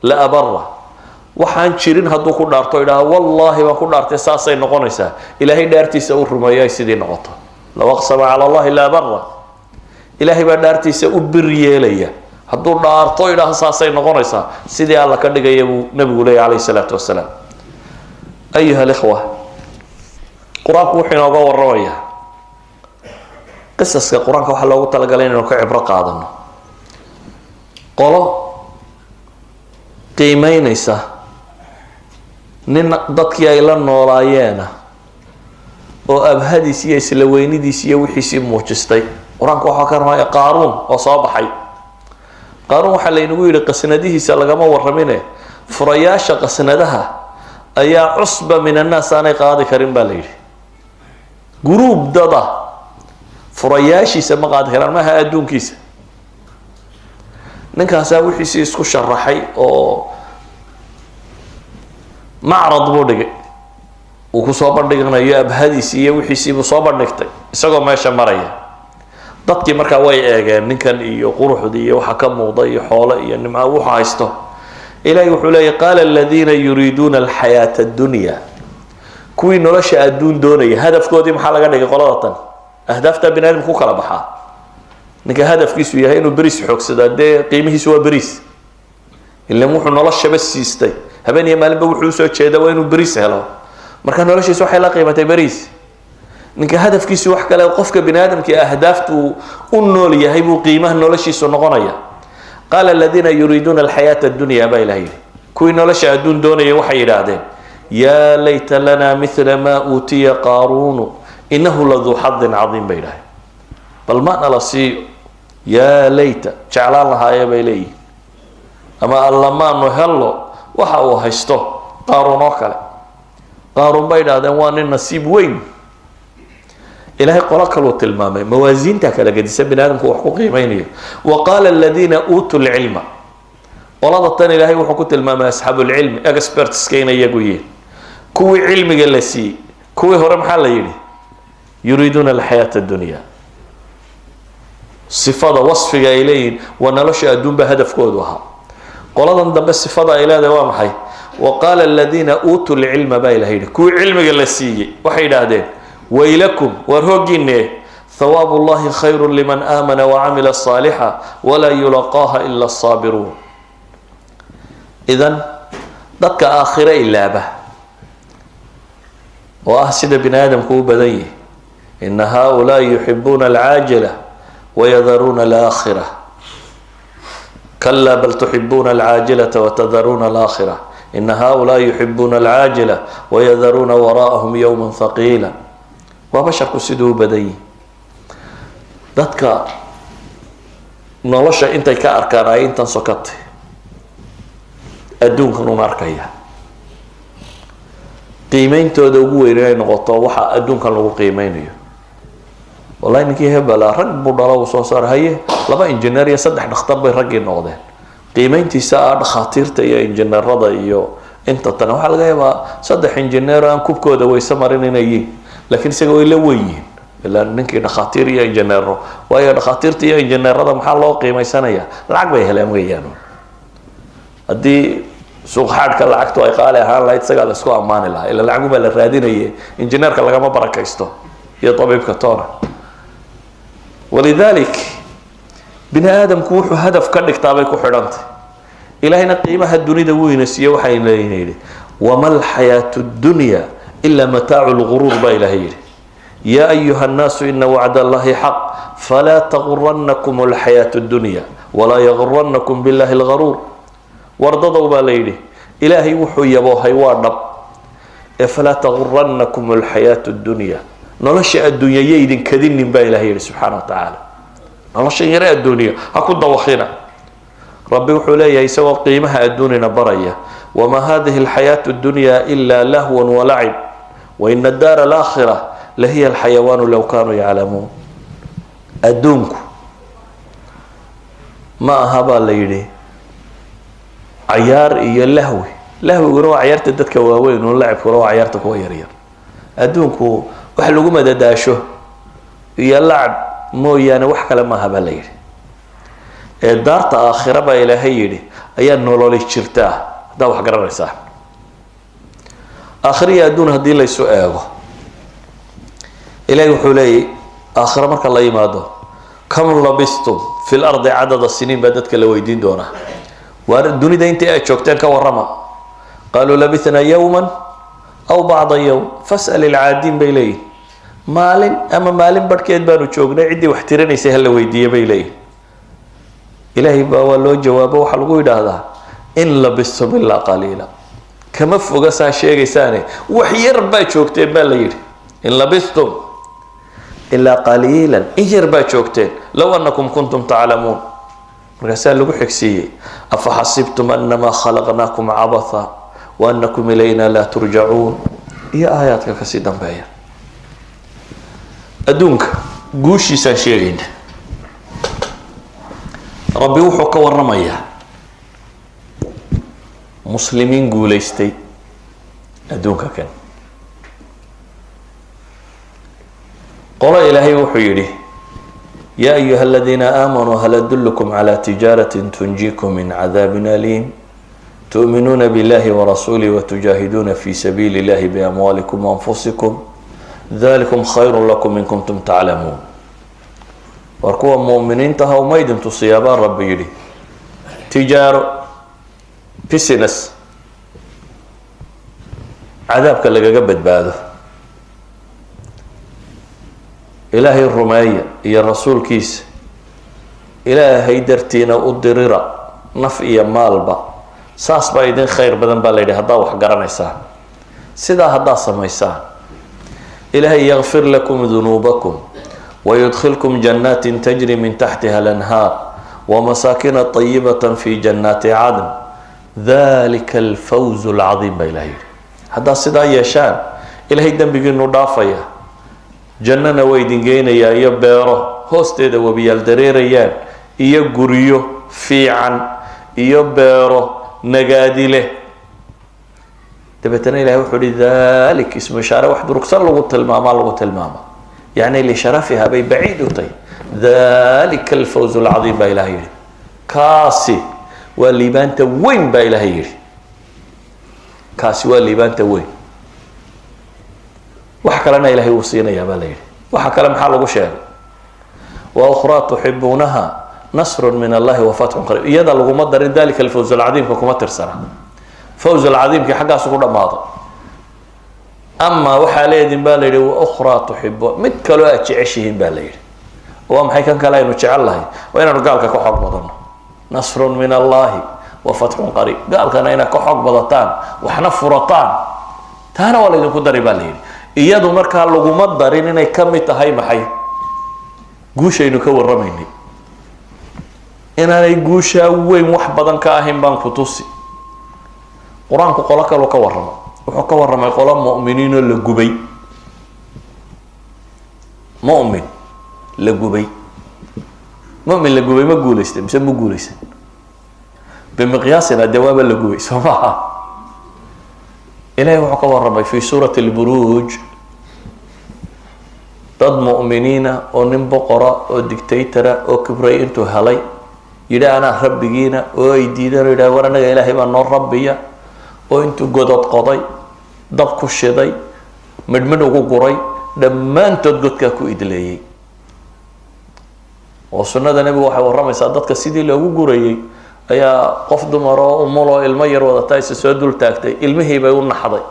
la abara. Waxaan jirin hadduu ku dhaarto, idhaha "Wallaahi baan ku dhaartay saasay noqonaysaa," Ilaahay dhaartiisa u rumeeyo, ay sidii noqoto. Low aqsama cala Allahi la abara, Ilaahay baa dhaartiisa u bir yeelaya. Hadduu dhaarto, idhaha saasay noqonaysaa, sidii Alla ka dhigaya buu nabigu leeyay, calayhi salaatu wasalaam. Ayuha alikhwa, Qur-aanku wuxuu inooga waramayaa qisaska. Qur-aanka waxaa loogu talagalay inaynu ka cibro qaadano. Qolo qiimeynaysa nin dadkii ay la noolaayeena oo abhadiis iyo isla weynidiis iyo wixiisii muujistay. Qur-aanku waxaa ka ramaya Qaaruun oo soo baxay. Qaaruun waxaa laynagu yidhi qasnadihiisa lagama warramine, furayaasha qasnadaha ayaa cusba min annaas aanay qaadi karin baa la yidhi. Guruub dada furayaashiisa ma qaadi karaan, maaha adduunkiisa. Ninkaasaa wixiisii isku sharaxay oo macrad buu dhigay uu kusoo bandhiganayo abhadiisii iyo wixiisii buu soo bandhigtay isagoo meesha maraya. Dadkii markaa way eegeen ninkan iyo quruxdii iyo waxa ka muuqda iyo xoolo iyo nimca wuxu haysto. Ilahay wuxuu leeyay: "Qaala aladiina yuriiduuna alxayaata addunya." Kuwii nolosha adduun doonaya, hadafkoodii maxaa laga dhigay? Qolada tan ahdaafta bini aadamka ku kala baxaa. Ninka hadafkiisu yahay inuu beriis xoogsadaa, dee qiimihiisu waa beriis, ilan wuxuu noloshaba siistay, habeen iyo maalinba wuxuu usoo jeeda waa inuu beriis helo. Marka noloshiisa waxay la qiimatay beriis. Ninka hadafkiisu wax kale, qofka bini aadamkii ahdaaftu u nool yahay buu qiimaha noloshiisu noqonaya. "Qaala aladiina yuriiduuna alxayaata addunya," baa Ilaha yidhi, kuwii nolosha adduun doonayay waxay yidhaahdeen: "Yaa layta lana mila ma uutiya Qaaruunu inahu laduu xadin cadiim," bay yidhahdeen. Bal ma nala siiyo, yaa layta, jeclaan lahaaye bay leeyihin, ama alla maanu hello waxa uu haysto Qaaruun oo kale. Qaaruun bay idhahdeen waa nin nasiib weyn. Ilahay qolo kaluu tilmaamay, mawaasiinta kala gedisa bini aadamku wax ku qiimeynayo. "Wa qaala aladiina uutuu lcilma." Qolada tan Ilaahay wuxuu ku tilmaamay asxaabulcilmi, expertska, inay iyagu yihiin kuwii cilmiga la siiyey. Kuwii hore maxaa la yidhi? Yuriiduuna alxayaata addunya. Sifada wasfiga ay leeyihiin waa nolosha adduunba hadafkoodu ahaa. Qoladan dambe sifada ay leedahay waa maxay? "Wa qaala aladiina uutuu lcilma," baa Ilahay yidhi, kuwii cilmiga la siiyey waxay yidhaahdeen: "Waylakum," waar hooggiine, "hawaabu Llahi khayru liman aamana wacamila saalixa walaa yulaqaaha ila asaabiruun." Idan dadka aakhire ilaaba oo ah sida bini aadamku u badan yihi, ina haulaai yuxibuuna alcaajila wayadaruuna alaakhira. Kalaa bal tuxibuuna alcaajilata watadaruuna alaakhira. Ina haulaai yuxibuuna alcaajila wayadaruuna waraa'ahum yowma thaqiila. Waa basharku siduu u badan yihi. Dadka nolosha intay ka arkaan ay intan sokatay adduunkan un arkaya, qiimeyntooda ugu weyn inay noqoto waxa adduunkan lagu qiimeynayo. Wallahi ninkii hebela rag buu dhalo, uu soo saar haye, laba injineer iyo saddex dhakhtar bay raggii noqdeen. Qiimeyntiisa ah dhakhaatiirta iyo injineerada iyo inta tan, waxaa laga yaabaa saddex injineer aan kubkooda weyse marin inay yihiin, laakiin isaga way la weyn yihiin, ilaa ninkii dhakhaatiir iyo injineero. Waayo, dhakhaatiirta iyo injineerada maxaa loo qiimeysanaya? Lacag bay heleen weeyaan. Haddii suuq xaadhka lacagtu ay qaali ahaan lahayd, isagaa la isku ammaani lahaa, ila lacagun baa la raadinaye. Injineerka lagama barakaysto iyo tabiibka toona. ولذلك bini aadamku wuxuu hadaf ka dhigtaa bay ku xidhantay. Ilahayna qiimaha dunida wuu siiye. Waxay leeyihin yidhi: وما الحياة الدنيا إلا متاع الغرور baa Ilahay yidhi. يا أيها الناس إن وعد الله حق فلا تغرنكم الحياة الدنيا ولا يغرنكم بالله الغرور. Wardadow, baa la yidhi, Ilaahay wuxuu yaboohay waa dhab ee فلا تغرنكم الحياة الدنيا, nolosha adduunya yaydin kadinin, baa Ilahay yidhi subxaana wa tacaala. Noloshan yare adduunya ha ku dawakina. Rabbi wuxuu leeyahay, isagoo qiimaha adduunina baraya: وما هذه الحياة الدنيا إلا لهو ولعب وإن الدار الآخرة لهي الحيوان لو كانوا يعلمون. Adduunku ma aha, baa la yidhi, cayaar iyo lahwi. Lahwiguna waa cayaarta dadka waaweyn un, lacibkuna waa cayaarta kuwa yaryar. Adduunku wax lagu madadaasho iyo lacab mooyaane wax kale maaha, baa la yidhi. Ee daarta aakhira, baa Ilaahay yidhi, ayaa nololi jirtaa haddaa wax garanaysaa. Aakhira iyo adduun haddii laysu eego, Ilahay wuxuu leeyay, aakhiro marka la yimaado: كم لبثتم في الأرض عدد سنين, baa dadka la weydiin doonaa. Waar dunida intii aad joogteen ka warrama. قالوا لبثنا يوما أو بعض يوم فاسأل العادين, bay leeyihin. Maalin ama maalin barhkeed baanu joognay, ciddii wax tirinaysay hala weydiiye, bay leeyihin. Ilaahay baa waa loo jawaabo, waxaa lagu yidhaahdaa: إن لبثتم إلا قليلا. Kama foga saa sheegaysaane, wax yar baa joogteen, baa la yidhi. إن لبثتم إلا قليلا, in yar baa joogteen. لو أنكم كنتم تعلمون. Markaasaa lagu xigsiiyey: أفحسبتم أنما خلقناكم عبثا وأنكم إلينا لا ترجعون, iyo aayaadka kasii dambeeya. Adduunka guushiisaan sheegayna, Rabbi wuxuu ka waramayaa muslimiin guulaystay adduunka kan. Qolo Ilaahay wuxuu yidhi: يا أيها الذين آمنوا هل أدلكم على تجارة تنجيكم من عذاب أليم تؤمنون بالله ورسوله وتجاهدون في سبيل الله بأموالكم وأنفسكم ذلكم خير لكم إن كنتم تعلمون. War kuwa mu'miniinta ha, umaydin tusiyaa, baa Rabbi yidhi, tijaaro, business cadaabka lagaga badbaado? Ilaahay rumeeya iyo rasuulkiisa, Ilaahay dartiina u dirira naf iyo maalba, saas baa idin khayr badan, baa la yidhi, haddaa wax garanaysaan. Sidaa haddaa samaysaan, Ilaahay يغفر لكم ذنوبكم ويدخلكم جنات تجري من تحتها الأنهار ومساكن طيبة في جنات عدن ذلك الفوز العظيم, baa Ilahay yidhi. Haddaa sidaa yeeshaan, Ilahay dembigiinu dhaafaya, jannana waa idin geynayaa, iyo beero hoosteeda webiyaal dareerayaan, iyo guryo fiican, iyo beero nagaadi leh. Dabeetana Ilahay wuxuu uhi ذلك, ismu ishaare wax durugsan lagu tilmaamaa, lagu tilmaama yacni لشرفها bay baciid u tahay. ذلك الفوز العظيم, baa Ilahay yidhi. Kaasi waa liibaanta weyn, baa Ilahay yidhi. Kaasi waa liibaanta weyn. Wax kalena Ilahay wuu siinayaa, baa la yidhi. Waxa kale maxaa lagu sheegay? وأخرى تحبونها نصر من الله وفتح قريب. Iyada laguma darin ذلك الفوز العظيم ka, kuma tirsana. فوز العظيم kii xaggaasu ku dhammaaday. Ama waxaa leedin, baa la yidhi, وأخرى تحب, mid kaloo aad jeceshihiin, baa la yidhi. Waa maxay kan kale aynu jecel lahay? Waa inaanu gaalka ka xoog badanno. نصر من الله وفتح قريب, gaalkana inaad ka xoog badataan, waxna furataan, taana waa laydinku dari, baa la yidhi. Iyadu markaa laguma darin inay ka mid tahay maxay guushaynu ka warramaynay. Inaanay guushaa weyn wax badan ka ahayn baan ku tusi. Qur-aanku qolo kaluu ka warramo. Wuxuu ka warramay qolo mu'miniinoo la gubay. Mu'min la gubay, mu'min la gubay ma guulaystay mise ma guulaysan? Bimiqyaasina dee waaba la gubay, soo maha? Ilahay wuxuu ka warramay fi suurati lburuuj dad mu'miniina oo nin boqora oo dictatora oo kibray intuu helay yidhi anaa rabbigiina, oo ay diideen oo yidhaha war anaga Ilaahay baa noo rabbiya, oo intuu godod qoday, dab ku shiday, midhmidh ugu guray, dhammaantood godkaa ku idleeyey. Oo sunnada Nebigu waxay warramaysaa dadka sidii loogu gurayey ayaa qof dumar oo umuloo ilmo yar wadata isa soo dul taagtay, ilmihii bay u naxday.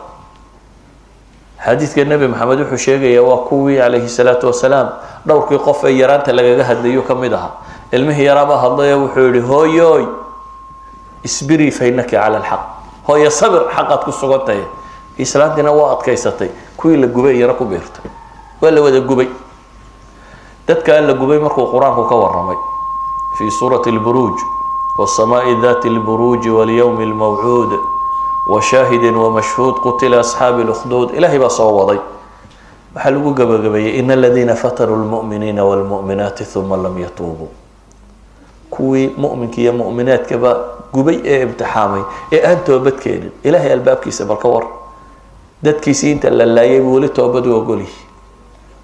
Xadiidka Nebi Maxamed wuxuu sheegayaa waa kuwii calayhi salaatu wasalaam dhowrkii qof ee yaraanta lagaga hadlayu ka mid ahaa. Ilmihii yaraabaa hadlayo, wuxuu yihi: "Hooyooy, isbirii fainaki cala alxaq, hooyo sabir, xaqaad ku sugan tahay." Islaantiina waa adkaysatay, kuwii la gubay iyana ku biirtay, waa la wada gubay. Dadkaa la gubay markuu Qur-aanku ka warramay fi suurati lburuuj: "والسماء ذات البروج واليوم الموعود وشاهد ومشهود قتل أصحاب الأخدود." Ilahay baa soo waday, waxaa lagu gabagabeeyey: "إن الذين فتنوا المؤمنين والمؤمنات ثم لم يتوبوا." Kuwii mu'minka iyo mu'minaadkaba gubay ee imtixaamay ee aan toobad keenin. Ilahay albaabkiisa bal ka war, dadkiisii inta la laayay buu weli toobad u ogolyihi.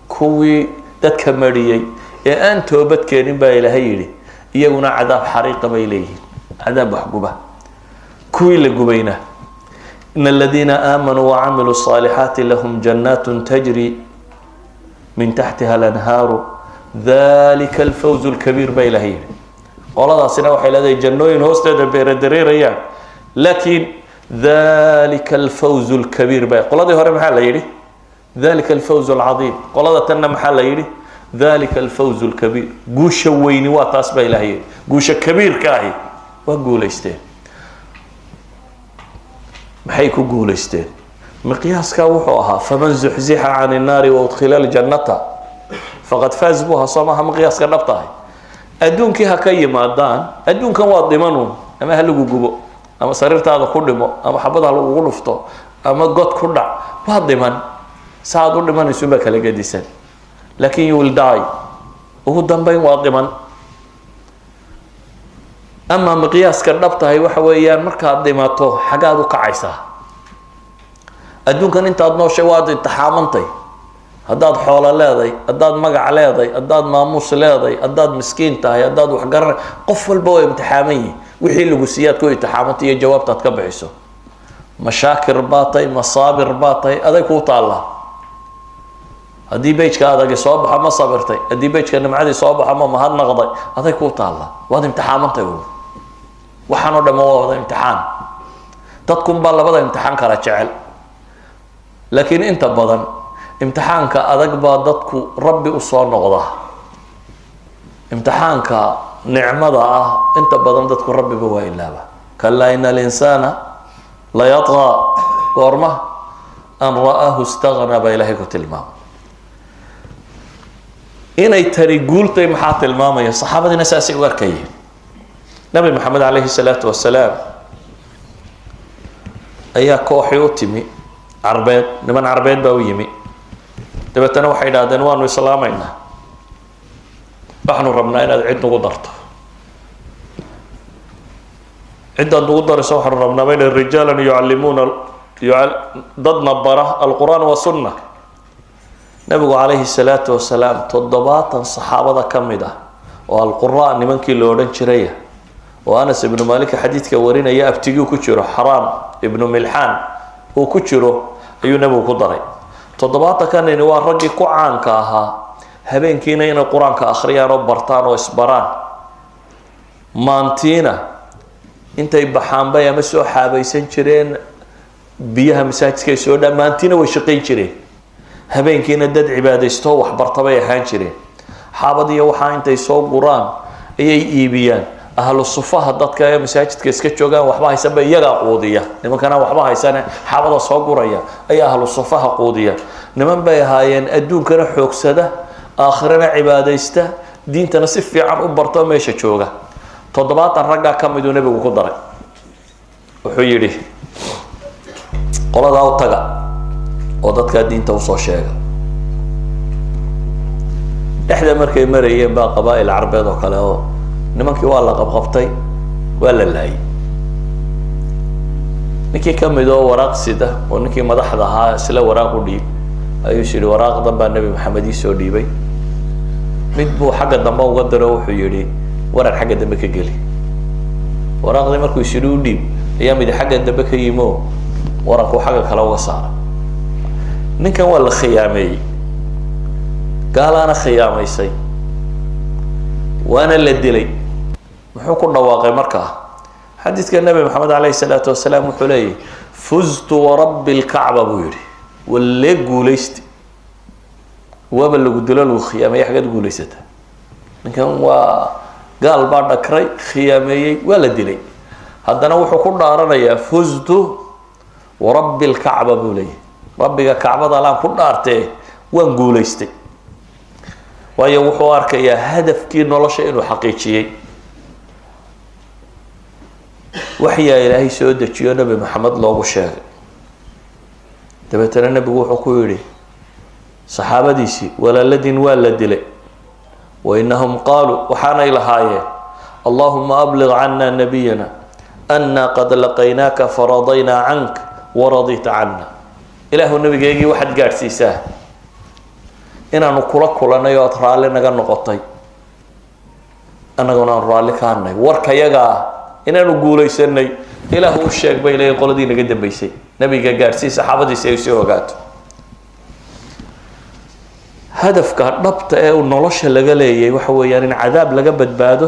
Kuwii dadka mariyey ee aan toobad keenin baa Ilaahay yidhi iyaguna cadaab xariiqa bay leeyihiin, cadaab waxguba. Kuwii la gubayna: "إن الذين آمنوا وعملوا الصالحات لهم جنات تجري من تحتها الأنهار ذلك الفوز الكبير" baa Ilahay yidhi. Qoladaasina waxay leedahay jannooyin hoosteeda beera dareerayaan, laakiin "ذلك الفوز الكبير" ba. Qoladii hore maxaa la yidhi? "ذلك الفوز العظيم." Qolada tanna maxaa la yidhi? "ذلك الفوز الكبير." Guusha weyni waa taas baa Ilahay yidhi, guusha kabiirka ahi waa guulaysteen. Maxay ku guulaysteen? Miqyaaskaa wuxuu ahaa "فمن زحزح عن النار وأدخل الجنة فقد فاز" buu ahaa, soo maaha? Miqyaaska dhabtahay adduunkii ha ka yimaadaan, adduunkan waa dhimanuun, ama ha lagu gubo, ama sariirtaada ku dhimo, ama xabad ha lagugu dhufto, ama god ku dhac, waa dhiman. Saaad u dhimanaysun baa kala gedisan, laakin you will die, ugu dambeyn waa dhiman. Ama miqyaaska dhab tahay waxa weeyaan markaad dhimato xaggaad u kacaysaa. Adduunkan intaad nooshay waad imtixaamantay, haddaad xoolo leeday, haddaad magac leeday, haddaad maamuus leeday, haddaad miskiin tahay, haddaad waxgaran, qof walba waa imtixaaman yihi. Wixii lagu siiyaad ku imtixaamantay iyo jawaabtaad ka bixiso, ma shaakir baa tahay, ma saabir baa tahay, aday kuu taallaa. Haddii page-ka adagi soo baxo, ma sabirtay? Haddii page-ka nimcadii soo baxo, ma mahadnaqday? Aday kuu taallaa, waad imtixaamantay. Waxaan oo dhama waa wada imtixaan. Dadkun baa labada imtixaan kala jecel, laakiin inta badan imtixaanka adag baa dadku Rabbi usoo noqda. Imtixaanka nicmada ah inta badan dadku Rabbiba waa ilaaba. "كلا إن الإنسان ليطغى" goorma? "أن رآه استغنى" baa Ilahay ku tilmaamay. Inay tani guultay maxaa tilmaamaya? Saxaabadiina saasay u arkayeen. Nabi Maxamed calayhi salaatu wasalaam ayaa kooxii u timi Carbeed, niman Carbeed baa u yimi. Dabeetana waxay idhahdeen: "Waanu islaamaynaa, waxaanu rabnaa inaad cid nagu darto. Ciddaad nagu darayso waxaanu rabnaa bayna رجالا يعلمون dadna bara القرآن والسنة." Nabigu calayhi salaatu wasalaam 70 saxaabada ka mid ah oo alqura nimankii la odhan jiraya, oo Anas ibnu Malik xadiidka warinaya abtigii ku jiro, Xaraam ibnu Milxaan uu ku jiro, ayuu Nebigu ku daray. 70-ka nini waa raggii ku caanka ahaa habeenkiina inay Qur-aanka akhriyaan oo bartaan oo isbaraan, maantiina intay baxaan bay ama soo xaabaysan jireen biyaha masaajidkay soo dhaa, maantiina way shaqayn jireen, habeenkiina dad cibaadaystoo waxbarta bay ahaan jireen. Xaabadiyo waxaa intay soo guraan ayay iibiyaan. Ahlu sufaha, dadka ee masaajidka iska joogaan waxba haysanba, iyagaa quudiya. Nimankana waxba haysane xaabada soo guraya ayaa ahlu sufaha quudiya. Niman bay ahaayeen adduunkana xoogsada, aakhirana cibaadaysta, diintana si fiican u barto, meesha jooga. 70 raggaa ka miduu Nebigu ku daray. Wuxuu yidhi: "Qoladaa u taga oo dadkaa diinta usoo sheega." Dhexda markay marayeen baa qabaa'il Carbeed oo kale oo nimankii waa la qabqabtay, waa la laayay. Ninkii ka mid oo waraaq sida oo ninkii madaxda ahaa isla waraaq u dhiib ayuu is yidhi waraaqdan baa Nebi Maxamed ii soo dhiibay. Mid buu xagga dambe uga diro, wuxuu yidhi waran xagga dambe ka geli. Waraaqdii markuu is yidhi u dhiib ayaa mid xagga dambe ka yimo, warankuu xagga kale uga saaray. Ninkan waa la khiyaameeyey, gaalaana khiyaamaysay, waana la dilay. Muxuu ku dhawaaqay markaa? Xadiidka Nebi Maxamed calayhi salaatu wasalaam wuxuu leeyahy fuztu warabbi lkacba buu yidhi, wallee guulaysti. Waaba lagu dilo, lagu khiyaameeyey, xaggeed guulaysata? Ninkan waa gaal baa dhakray, khiyaameeyey, waa la dilay, haddana wuxuu ku dhaaranayaa fuztu warabbi lkacba buu leeyahy, rabbiga kacbada laan ku dhaartee waan guulaystay. Waayo wuxuu arkayaa hadafkii nolosha inuu xaqiijiyey, waxyaa Ilaahay soo dejiyo Nebi Maxamed loogu sheegay. Dabeetana nebigu wuxuu ku yidhi saxaabadiisii, walaaladiin waa la dilay, wa inahum qaaluu, waxaanay lahaayeen allahuma abliq cana nabiyana ana qad laqaynaaka faradaynaa cank waradita cana. Ilaahu nabigeygii waxaad gaadhsiisaa inaanu kula kulanay oo aad raalli naga noqotay, annaguna aanu raalli ka hadnay, warkayagaa inaanu guulaysanay Ilaahu u sheeg bay leeyiin qoladii naga dambeysay. Nabiga gaadhsii saxaabadiisi ay sii ogaato hadafka dhabta ee uu nolosha laga leeyay waxa weeyaan in cadaab laga badbaado,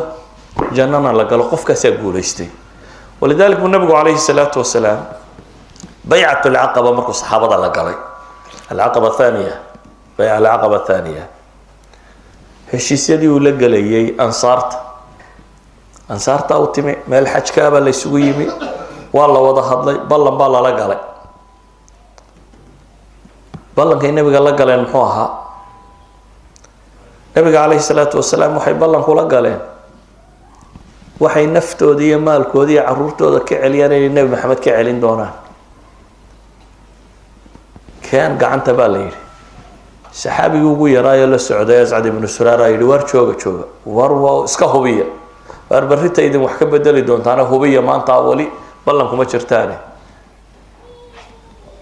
jannana la galo. Qofkaasaa guulaystay. Walidalik buu nabigu calayhi salaatu wasalaam baycat alcaqaba markuu saxaabada la galay, alcaqaba athaniya, bayca alcaqaba athaniya, heshiisyadii uu la gelayay ansaarta, ansaarta u timi meel xajkaabaa la isugu yimi, waa la wada hadlay, ballan baa lala galay. Ballankay nabiga la galeen muxuu ahaa? Nabiga calayhi salaatu wasalaam waxay ballan kula galeen waxay naftooda iyo maalkooda iyo caruurtooda ka celiyaan inay Nebi Maxamed ka celin doonaan. Keen gacanta baa la yidhi. Saxaabigii ugu yaraayo la socday, Ascad ibnu Suraara, yidhi waar jooga, jooga, war waa iska hubiya, waar barrita idin wax ka bedeli doontaana hubiya, maanta wali ballan kuma jirtaane.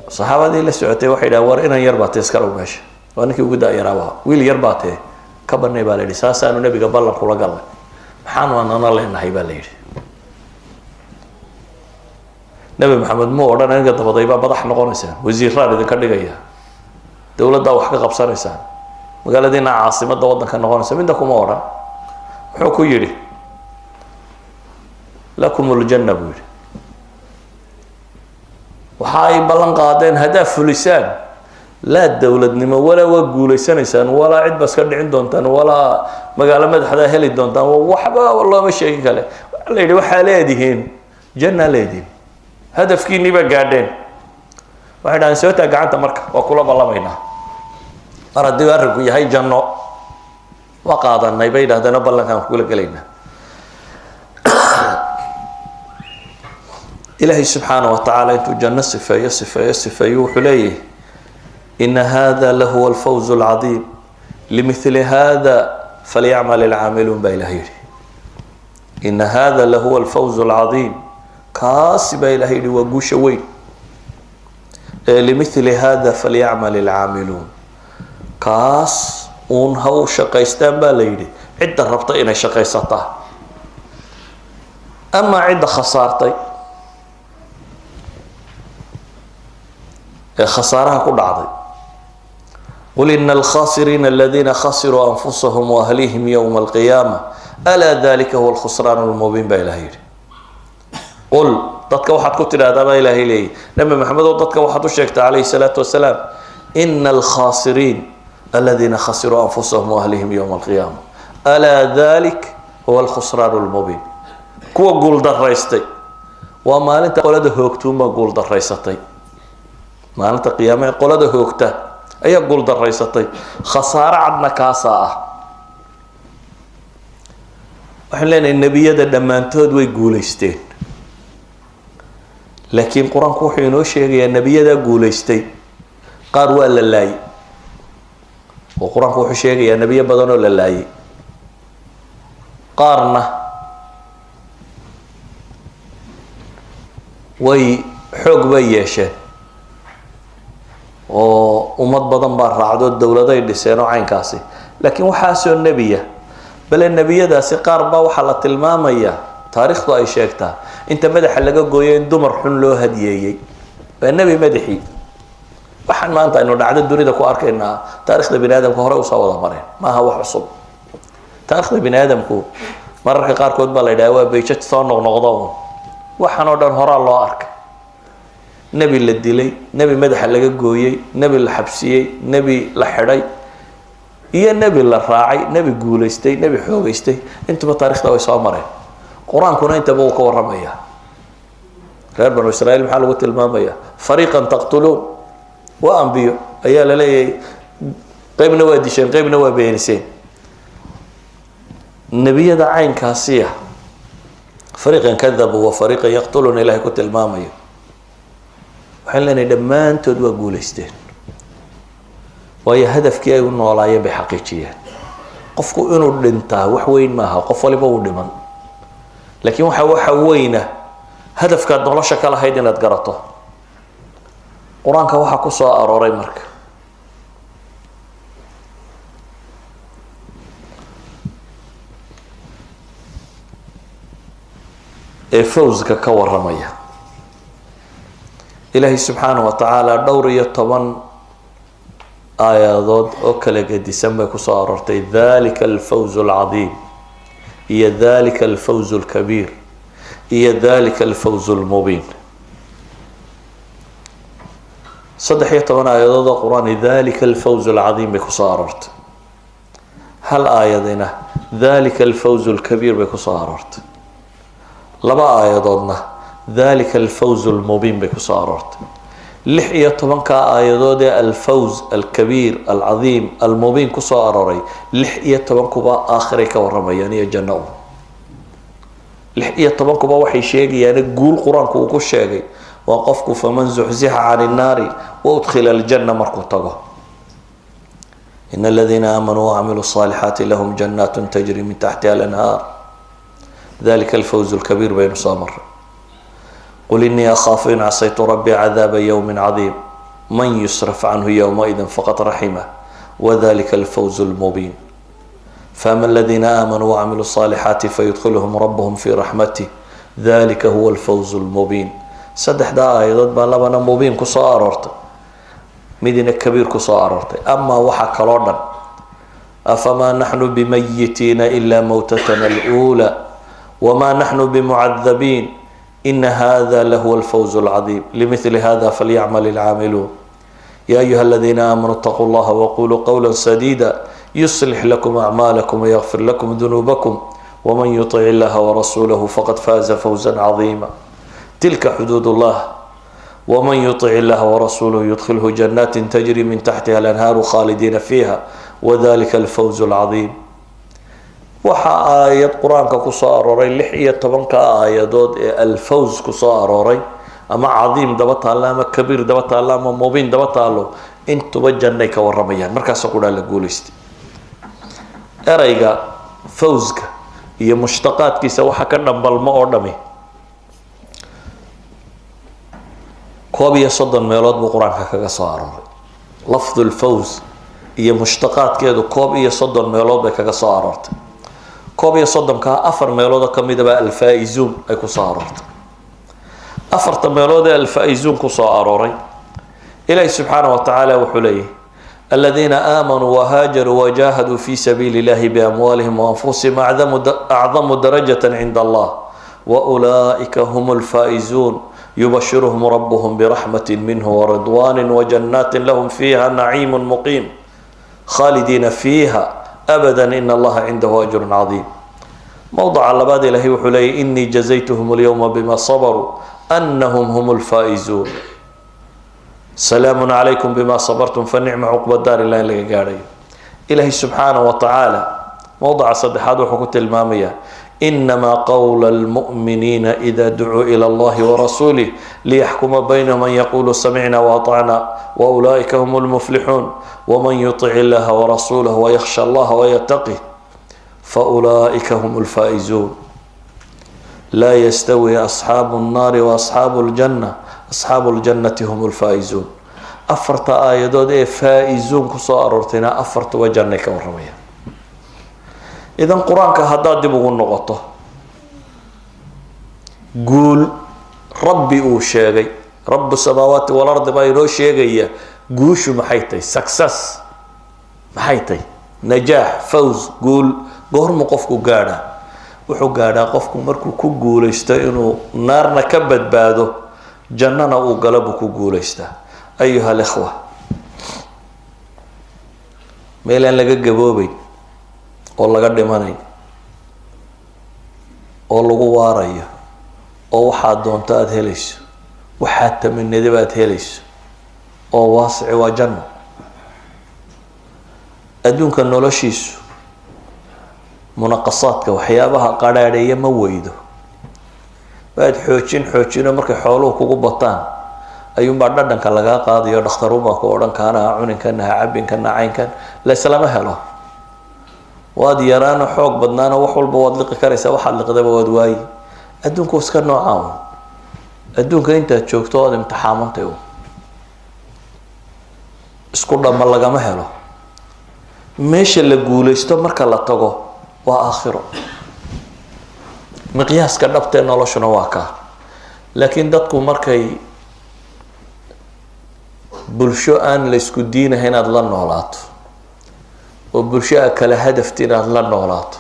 Saxaabadii la socotay waxay yidhahan war inan yar baa tee, iska dhow meesha, waa ninkii ugu da-yaraaba, wiil yar baa tee, ka banay baa la yidhi. Saasaanu nebiga ballan kula galnay, maxaanu anana leenahay baa la yidhi. Nebi Maxamed mu odhan aniga dabaday baa madax noqonaysaan, wasiiraan idinka dhigaya, dowladdaa wax ka qabsanaysaan, magaaladiina caasimadda waddanka noqonaysa, midna kuma odhan. Muxuu ku yidhi? Lakum ljanna buu yidhi. Waxa ay ballan qaadeen haddaa fulisaan, laa dowladnimo walaa waa guulaysanaysaan, walaa cid ba iska dhicin doontaan, walaa magaalo madaxdaa heli doontaan, waxba looma sheegin kale. Waxaa la yidhi waxaa leedihiin jannaa leedihiin, hadafkiinii baa gaadheen. Waxay dhahaan soo taa gacanta, marka waa kula ballamaynaa, mar haddii arrinku yahay janno waa qaadanay bay yidhahdeen, oo ballankaan kula gelaynaa. Ilaahay subxaana wa tacaala intuu janno sifeeyo sifeeyo sifeeyo wuxuu leeyahay ina hada lahuwa alfawz alcadiim limithli hada falyacmal alcaamiluun baa ilahay yidhi. Ina hada lahuwa alfawz alcadiim, kaasi baa ilahay yidhi waa guusha weyn ee limithli hada falyacmal alcaamiluun, kaas uun ha u shaqaystaan baa la yidhi cidda rabta inay shaqaysataa. Amaa cidda khasaartay ee khasaaraha ku dhacday, qul ina alkhasiriina aladiina khasiruu anfusahum waahlihim yowma alqiyaama alaa dalika huwa alkhusraan lmubiin baa ilahay yidhi. Qul, dadka waxaad ku tidhaahdaa baa ilaahay leeyahy, Nabi Maxamed oo dadka waxaad u sheegtaa calayhi salaatu wasalaam, ina alkhasiriin aladiina khasiruu anfusahum waahlihim yowma alqiyaama alaa dalik huwa alkhusraan lmubiin. Kuwa guuldaraystay waa maalinta qolada hoogtuunbaa guuldaraysatay, maalinta qiyaame ee qolada hoogta ayaa guuldaraysatay, khasaaro cadna kaasaa ah. Waxaan leenahay nebiyada dhammaantood way guulaysteen, laakiin qur-aanku wuxuu inoo sheegayaa nebiyadaa guulaystay qaar waa la laayay, oo qur-aanku wuxuu sheegayaa nebiyo badan oo la laayay, qaarna way Xoog bay yeesheen oo ummad badan baa raacdo, dowladay dhiseen oo caynkaasi. Laakiin waxaasoo nebiya, bale nebiyadaasi qaar baa waxaa la tilmaamayaa, taariikhdu ay sheegtaa, inta madaxa laga gooyo in dumar xun loo hadiyeeyey. Waa nebi madaxii. Waxaan maanta aynu dhacdo dunida ku arkaynaa taarikhda bini aadamka hore usoo wada mareen, maaha wax cusub. Taarikhda bini aadamku mararka qaarkood baa la yidhaha waa bayjaj soo noqnoqda un. Waxaan oo dhan horaa loo arkay: nebi la dilay, nebi madaxa laga gooyey, nebi la xabsiyey, nebi la xidhay iyo nebi la raacay, nebi guulaystay, nebi xoogeystay. Intuba taarikhda way soo mareen. Qur-aankuna intaba uu ka warramaya. Reer Banu Israiil maxaa lagu tilmaamaya? Fariiqan taqtuluun, waa ambiyo ayaa la leeyahay, qeybna waa disheen, qeybna waa beeniseen. Nebiyada caynkaasiya fariiqan kadabuu wa fariiqan yaqtuluun Ilahay ku tilmaamayo. Waxaan leenahay dhammaantood waa guulaysteen, waayo hadafkii ay u noolaayeen bay xaqiijiyeen. Qofku inuu dhintaa wax weyn maaha, qof waliba uu dhiman, laakiin waxa weyna hadafkaad nolosha ka lahayd inaad garato. Qur-aanka waxaa ku soo arooray marka ee fawska ka waramaya Ilaahay subxaanahu wa tacaala dhowr iyo toban aayadood oo kala gedisan bay kusoo aroortay dalika alfawz alcadiim iyo dalika alfawz alkabiir iyo dalika alfawz almubiin. 13 aayadood oo qur-aan dalika alfawz alcadiim bay kusoo aroortay, hal aayadina dalika alfawz alkabiir bay kusoo aroortay, laba aayadoodna dalika alfawz almubiin bay kusoo aroortay. 16-ka aayadood ee alfawz alkabiir, alcadiim, almubiin kusoo arooray, 16-kuba aakhiray ka waramayaan iyo janno un. 16-kuba waxay sheegayaan guul qur-aanku uu ku sheegay waa qofku faman zuxzixa can innaari wa udkhila aljanna markuu tago. In aladiina aamanuu wacamiluu الصaalixaati lahum jannaat tajri min taxtiha alanhaar, dalika alfawz alkabiir baynu soo maray. Qul inii akhaafu in casaytu rabbii cadaaba ywmi cadiim man yusraf canhu ywmaidin faqad raximah wadalika alfawz lmubiin. Faama aladiina aamanuu wacamiluu الصaalixaati fayudkhiluhum rabuhum fii raxmatih, dalika huwa alfawz lmubiin. Saddexdaa aayadood baa labana mubiin kusoo aroortay, midina kabiir kusoo aroortay. Amaa waxaa kaloo dhan, afamaa naxnu bimayitiina ila mowtatana alأuulى wma naxnu bimucadabiin ina hada lahuwa alfawz alcadiim limithli hada falyacmal alcaamiluun. Ya ayuha aladiina aamanuu itaquu llaha waquluu qowla sadiida yuslix lakum acmaalakum wayغfir lakum dunuubakum wman yuطic illaha warasuulahu faqad faaza fawza cadiima. Tilka xuduud اllah wman yuطic illaha warasuulahu yudkhilhu jannaati tajri min taxtiha alanhaaru khaalidiina fiiha wadalika alfawz alcadiim. Waxaa aayad qur-aanka kusoo arooray 16-ka aayadood ee alfawz kusoo arooray, ama cadiim daba taallo ama kabiir daba taallo ama mubiin daba taallo, intuba jannay ka waramayaan. Markaasa qudhaa la guulaystay. Ereyga fawska iyo mushtaqaadkiisa waxa ka dhambalmo oo dhami 31 meelood buu qur-aanka kaga soo arooray. Lafdu lfawz iyo mushtaqaadkeedu 31 meelood bay kaga soo aroortay. 31-kaa afar meelood oo kamidaba alfaa-izuun ay kusoo aroortay. Afarta meelood ee alfaa-izuun kusoo arooray, Ilaahi subxaana wa tacaala wuxuu leeyahy: aladiina aamanuu wahaajaruu wajaahaduu fi sabiili illahi biamwaalihim waanfusihim acdamu darajata cinda allah waulaa'ika hum lfaa'izuun. Yubashiruhum rabuhum biraxmati minhu waridwani wajannaati lahum fiiha naciimu muqiim khaalidiina fiiha abada in allaha cindahu ajru cadiim. Mowdaca labaad ilaahay wuxuu leeyay: inii jazaytuhum alyowma bima sabaruu anahum hum lfaa'izuun. Salaamu calaykum bima sabartum fa nicma cuqba daar ilah in laga gaadhayo. Ilaahay subxaanahu wa tacaala mowdaca saddexaad wuxuu ku tilmaamayaa: inamaa qowla almu'miniina ida ducuu ila allahi warasuulih liyaxkuma baynahum an yaquluu samicna waatacna waulaa'ika hum lmuflixuun. Waman yutic illaha warasuulah wayakhsha allaha wayataqih faulaa'ika hum lfaa'izuun. Laa yastawi asxaabu nnaari wa asxaabu ljanna, asxaabu ljannati hum lfaa-izuun. Afarta aayadood ee faa-izuun kusoo aroortayna afartuba jannay ka warramaya. Idan qur-aanka haddaad dib ugu noqoto, guul Rabbi uu sheegay, rabu samaawaati walardi baa inoo sheegaya guushu maxay tahay, success maxay tahay, najaax, fawz, guul goormuu qofku gaadhaa? Wuxuu gaadhaa qofku markuu ku guulaysto inuu naarna ka badbaado, jannana uu galo buu ku guulaystaa. Ayuha alikhwa, meel aan laga gaboobeyn oo laga dhimanayn oo lagu waarayo oo waxaad doonto aada helayso, waxaad tamanadaba aada helayso oo waasici, waa janno. Adduunka noloshiisu munaqasaadka, waxyaabaha qadhaadheeya ma weydo. Waad xoojin xoojino, markay xooluhu kugu bataan ayuunbaa dhadhanka lagaa qaadayo, dhakhtarunbaa ku odhan kaana ha cunin, kana ha cabin, kana caynkan layslama helo. Waad yaraano xoog badnaano, wax walba waad liqi karaysaa, waxaad liqdaba waad waayi. Adduunku iska noocaa un. Adduunka intaad joogto waad imtixaamantay un, isku dhamma lagama helo. Meesha la guulaysto marka la tago waa aakhiro. Miqyaaska dhabtee noloshuna waa kaa. Laakiin dadku markay bulsho aan la isku diinahay inaad la noolaato, oo bulsho a kala hadafti inaad la noolaato,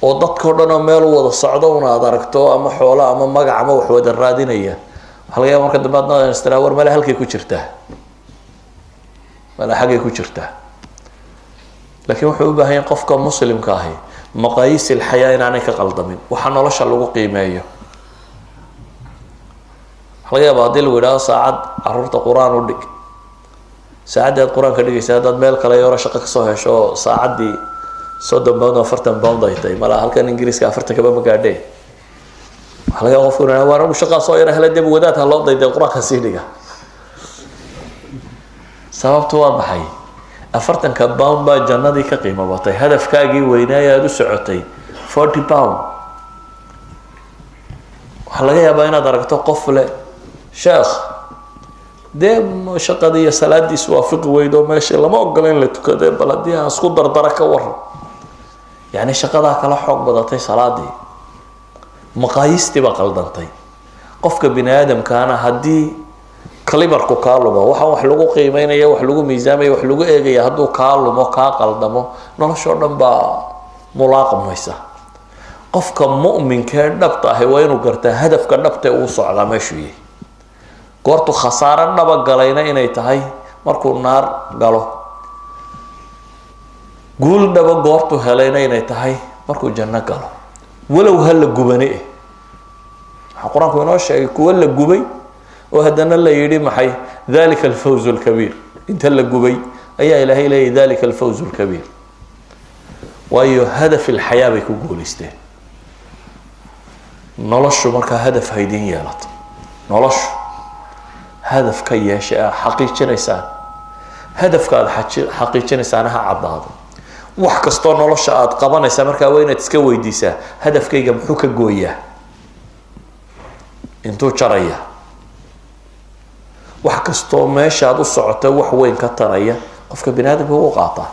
oo dadkao dhan oo meel u wada socdo una aad aragto, ama xoolo ama magac ama wax wada raadinaya, waxaa laga yaaba marka dambe aad nstiraa, war male halkay ku jirtaa, male xaggay ku jirtaa. Laakiin wuxuu u baahan yahay qofka muslimka ahi maqaayiis ilxayaa inaanay ka qaldamin, waxa nolosha lagu qiimeeyo. Waxa laga yaaba haddii lagu yidhahdo saacad caruurta qur-aan u dhig, saacaddii aad qur-aanka dhigaysa haddaad meel kale yaro shaqo kasoo hesho oo saacaddii £30, £40 ay tahay, malaa halkan Ingiriiska 40 kaba ma gaadhe, waxaa laga yaaba qofku inu waan anigu shaqaa soo yaro hele, dee wadaad ha loo dayday qur-aanka sii dhiga. Sababtu waa maxay? 40-ka pound baa jannadii ka qiimo batay. Hadafkaagii weynaaye aada u socotay £40. Waxaa laga yaabaa inaad aragto qof leh, sheekh, dee shaqadii iyo salaadiis waafiqi weydo, meesha lama ogola in la tukade, bal haddii aan isku dardara ka waran? Yacni shaqadaa kala xoog badatay salaadii, maqaayiistii baa qaldantay. Qofka bini aadamkaana haddii caliberku kaa lumo, waxaan wax lagu qiimeynaya, wax lagu miisaamaya, wax lagu eegaya, hadduu kaa lumo, kaa qaldamo, noloshoo dhan baa mulaaqmaysa. Qofka mu'minkee dhabta ahi waa inuu gartaa hadafka dhabtae uu socdaa meeshuu yahay, goortuu khasaaro dhaba galayna inay tahay markuu naar galo, guul dhaba goortuu helayna inay tahay markuu janno galo, walow ha la gubane. Waxaa qur-aanku inoo sheegay kuwo la gubay oo haddana la yidhi maxay? Dalika alfawz alkabiir. Inta la gubay ayaa Ilaahay leeyahy dalika alfawz alkabiir. Waayo, hadaf ilxayaa bay ku guulaysteen. Noloshu markaa hadaf haydin yeelato, noloshu hadaf ka yeesha aa xaqiijinaysaan, hadafka aada xaqiijinaysaana ha caddaado. Wax kastoo nolosha aada qabanaysaa markaa waa inaad iska weydiisaa, hadafkayga muxuu ka gooyaa, intuu jaraya? Wax kastoo meesha aada u socota wax weyn ka taraya, qofka bini aadamka wuu qaataa.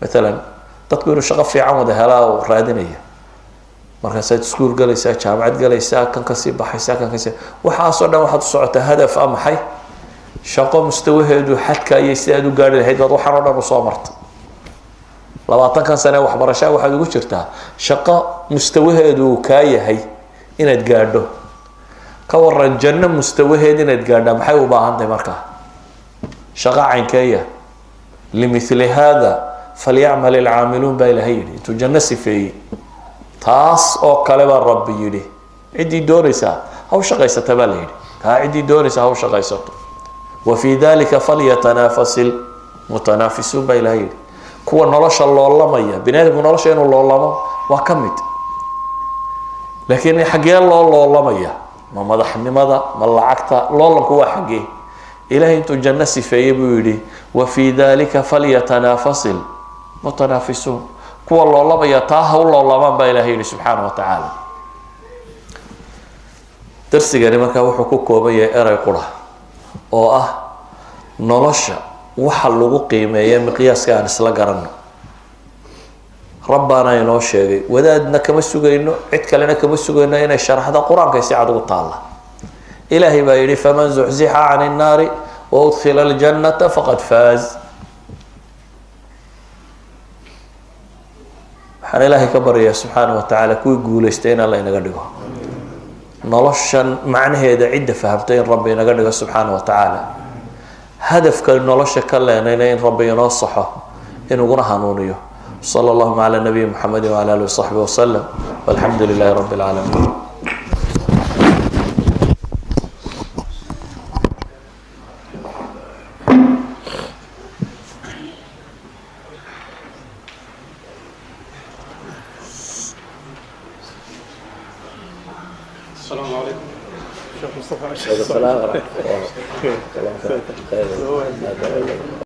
Matalan, dadku inuu shaqo fiican wada helaa oo raadinaya, markaasaad iskuul galaysaa, jaamacad galaysaa, kan kasii baxaysaa, kan kasii, waxaasoo dhan waxaad u socotaa hadaf a maxay? Shaqo mustawaheedu xadka ayay si aad u gaari lahayd baad waxaan oo dhan usoo martay. 20-kan sane waxbarashaa waxaad ugu jirtaa shaqo mustawaheedu uu kaa yahay inaad gaadho. Ka waran janno mustawaheed inaad gaadhaa? Maxay u baahan tahay markaa? Shaqo caynkeeya? Limithli hada falyacmal ilcaamiluun baa Ilahay yidhi. Intuu janno sifeeyey, taas oo kale baa Rabbi yidhi, ciddii doonaysaa ha u shaqaysata baa la yidhi. Taa ciddii doonaysaa ha u shaqaysato. Wa fii dalika falyatanaafasi lmutanaafisuun baa Ilahay yidhi. Kuwa nolosha loolamaya, bini aadamku nolosha inuu loolamo waa ka mid, laakiin xaggee loo loolamaya? Ma madaxnimada? Ma lacagta? Loolanku waa xaggee? Ilahay intuu janno sifeeyey buu yidhi, wa fii dalika falyatanaafasi lmutanaafisuun. Kuwa loolamaya taa ha u loolamaan baa Ilahay yidhi subxaana wa tacaala. Darsigani markaa wuxuu ku kooban yahay erey qura oo ah nolosha waxa lagu qiimeeya miqyaaska aan isla garanno. Rabbaana inoo sheegay, wadaadna kama sugayno, cid kalena kama sugayno inay sharaxda qur-aankay si cad ugu taalla. Ilaahay baa yidhi: faman zuxzixa can innaari waudkhila aljannata faqad faaz. Waxaan Ilaahay ka baryayaa subxaana wa tacaala kuwii guulaystay in Alla inaga dhigo, noloshan macnaheeda cidda fahamtay in Rabbi inaga dhigo subxaana wa tacaala, hadafka nolosha ka leenayna in Rabbi inoo saxo, inuguna hanuuniyo. Sala allahuma calaa nabiyi Muxamedi wcala alihi wasaxbi wasalam, walxamdu lilahi rabbi اlcaalamiin. السلام عليكم شيخ مصطفى. السلام ورحمة الله.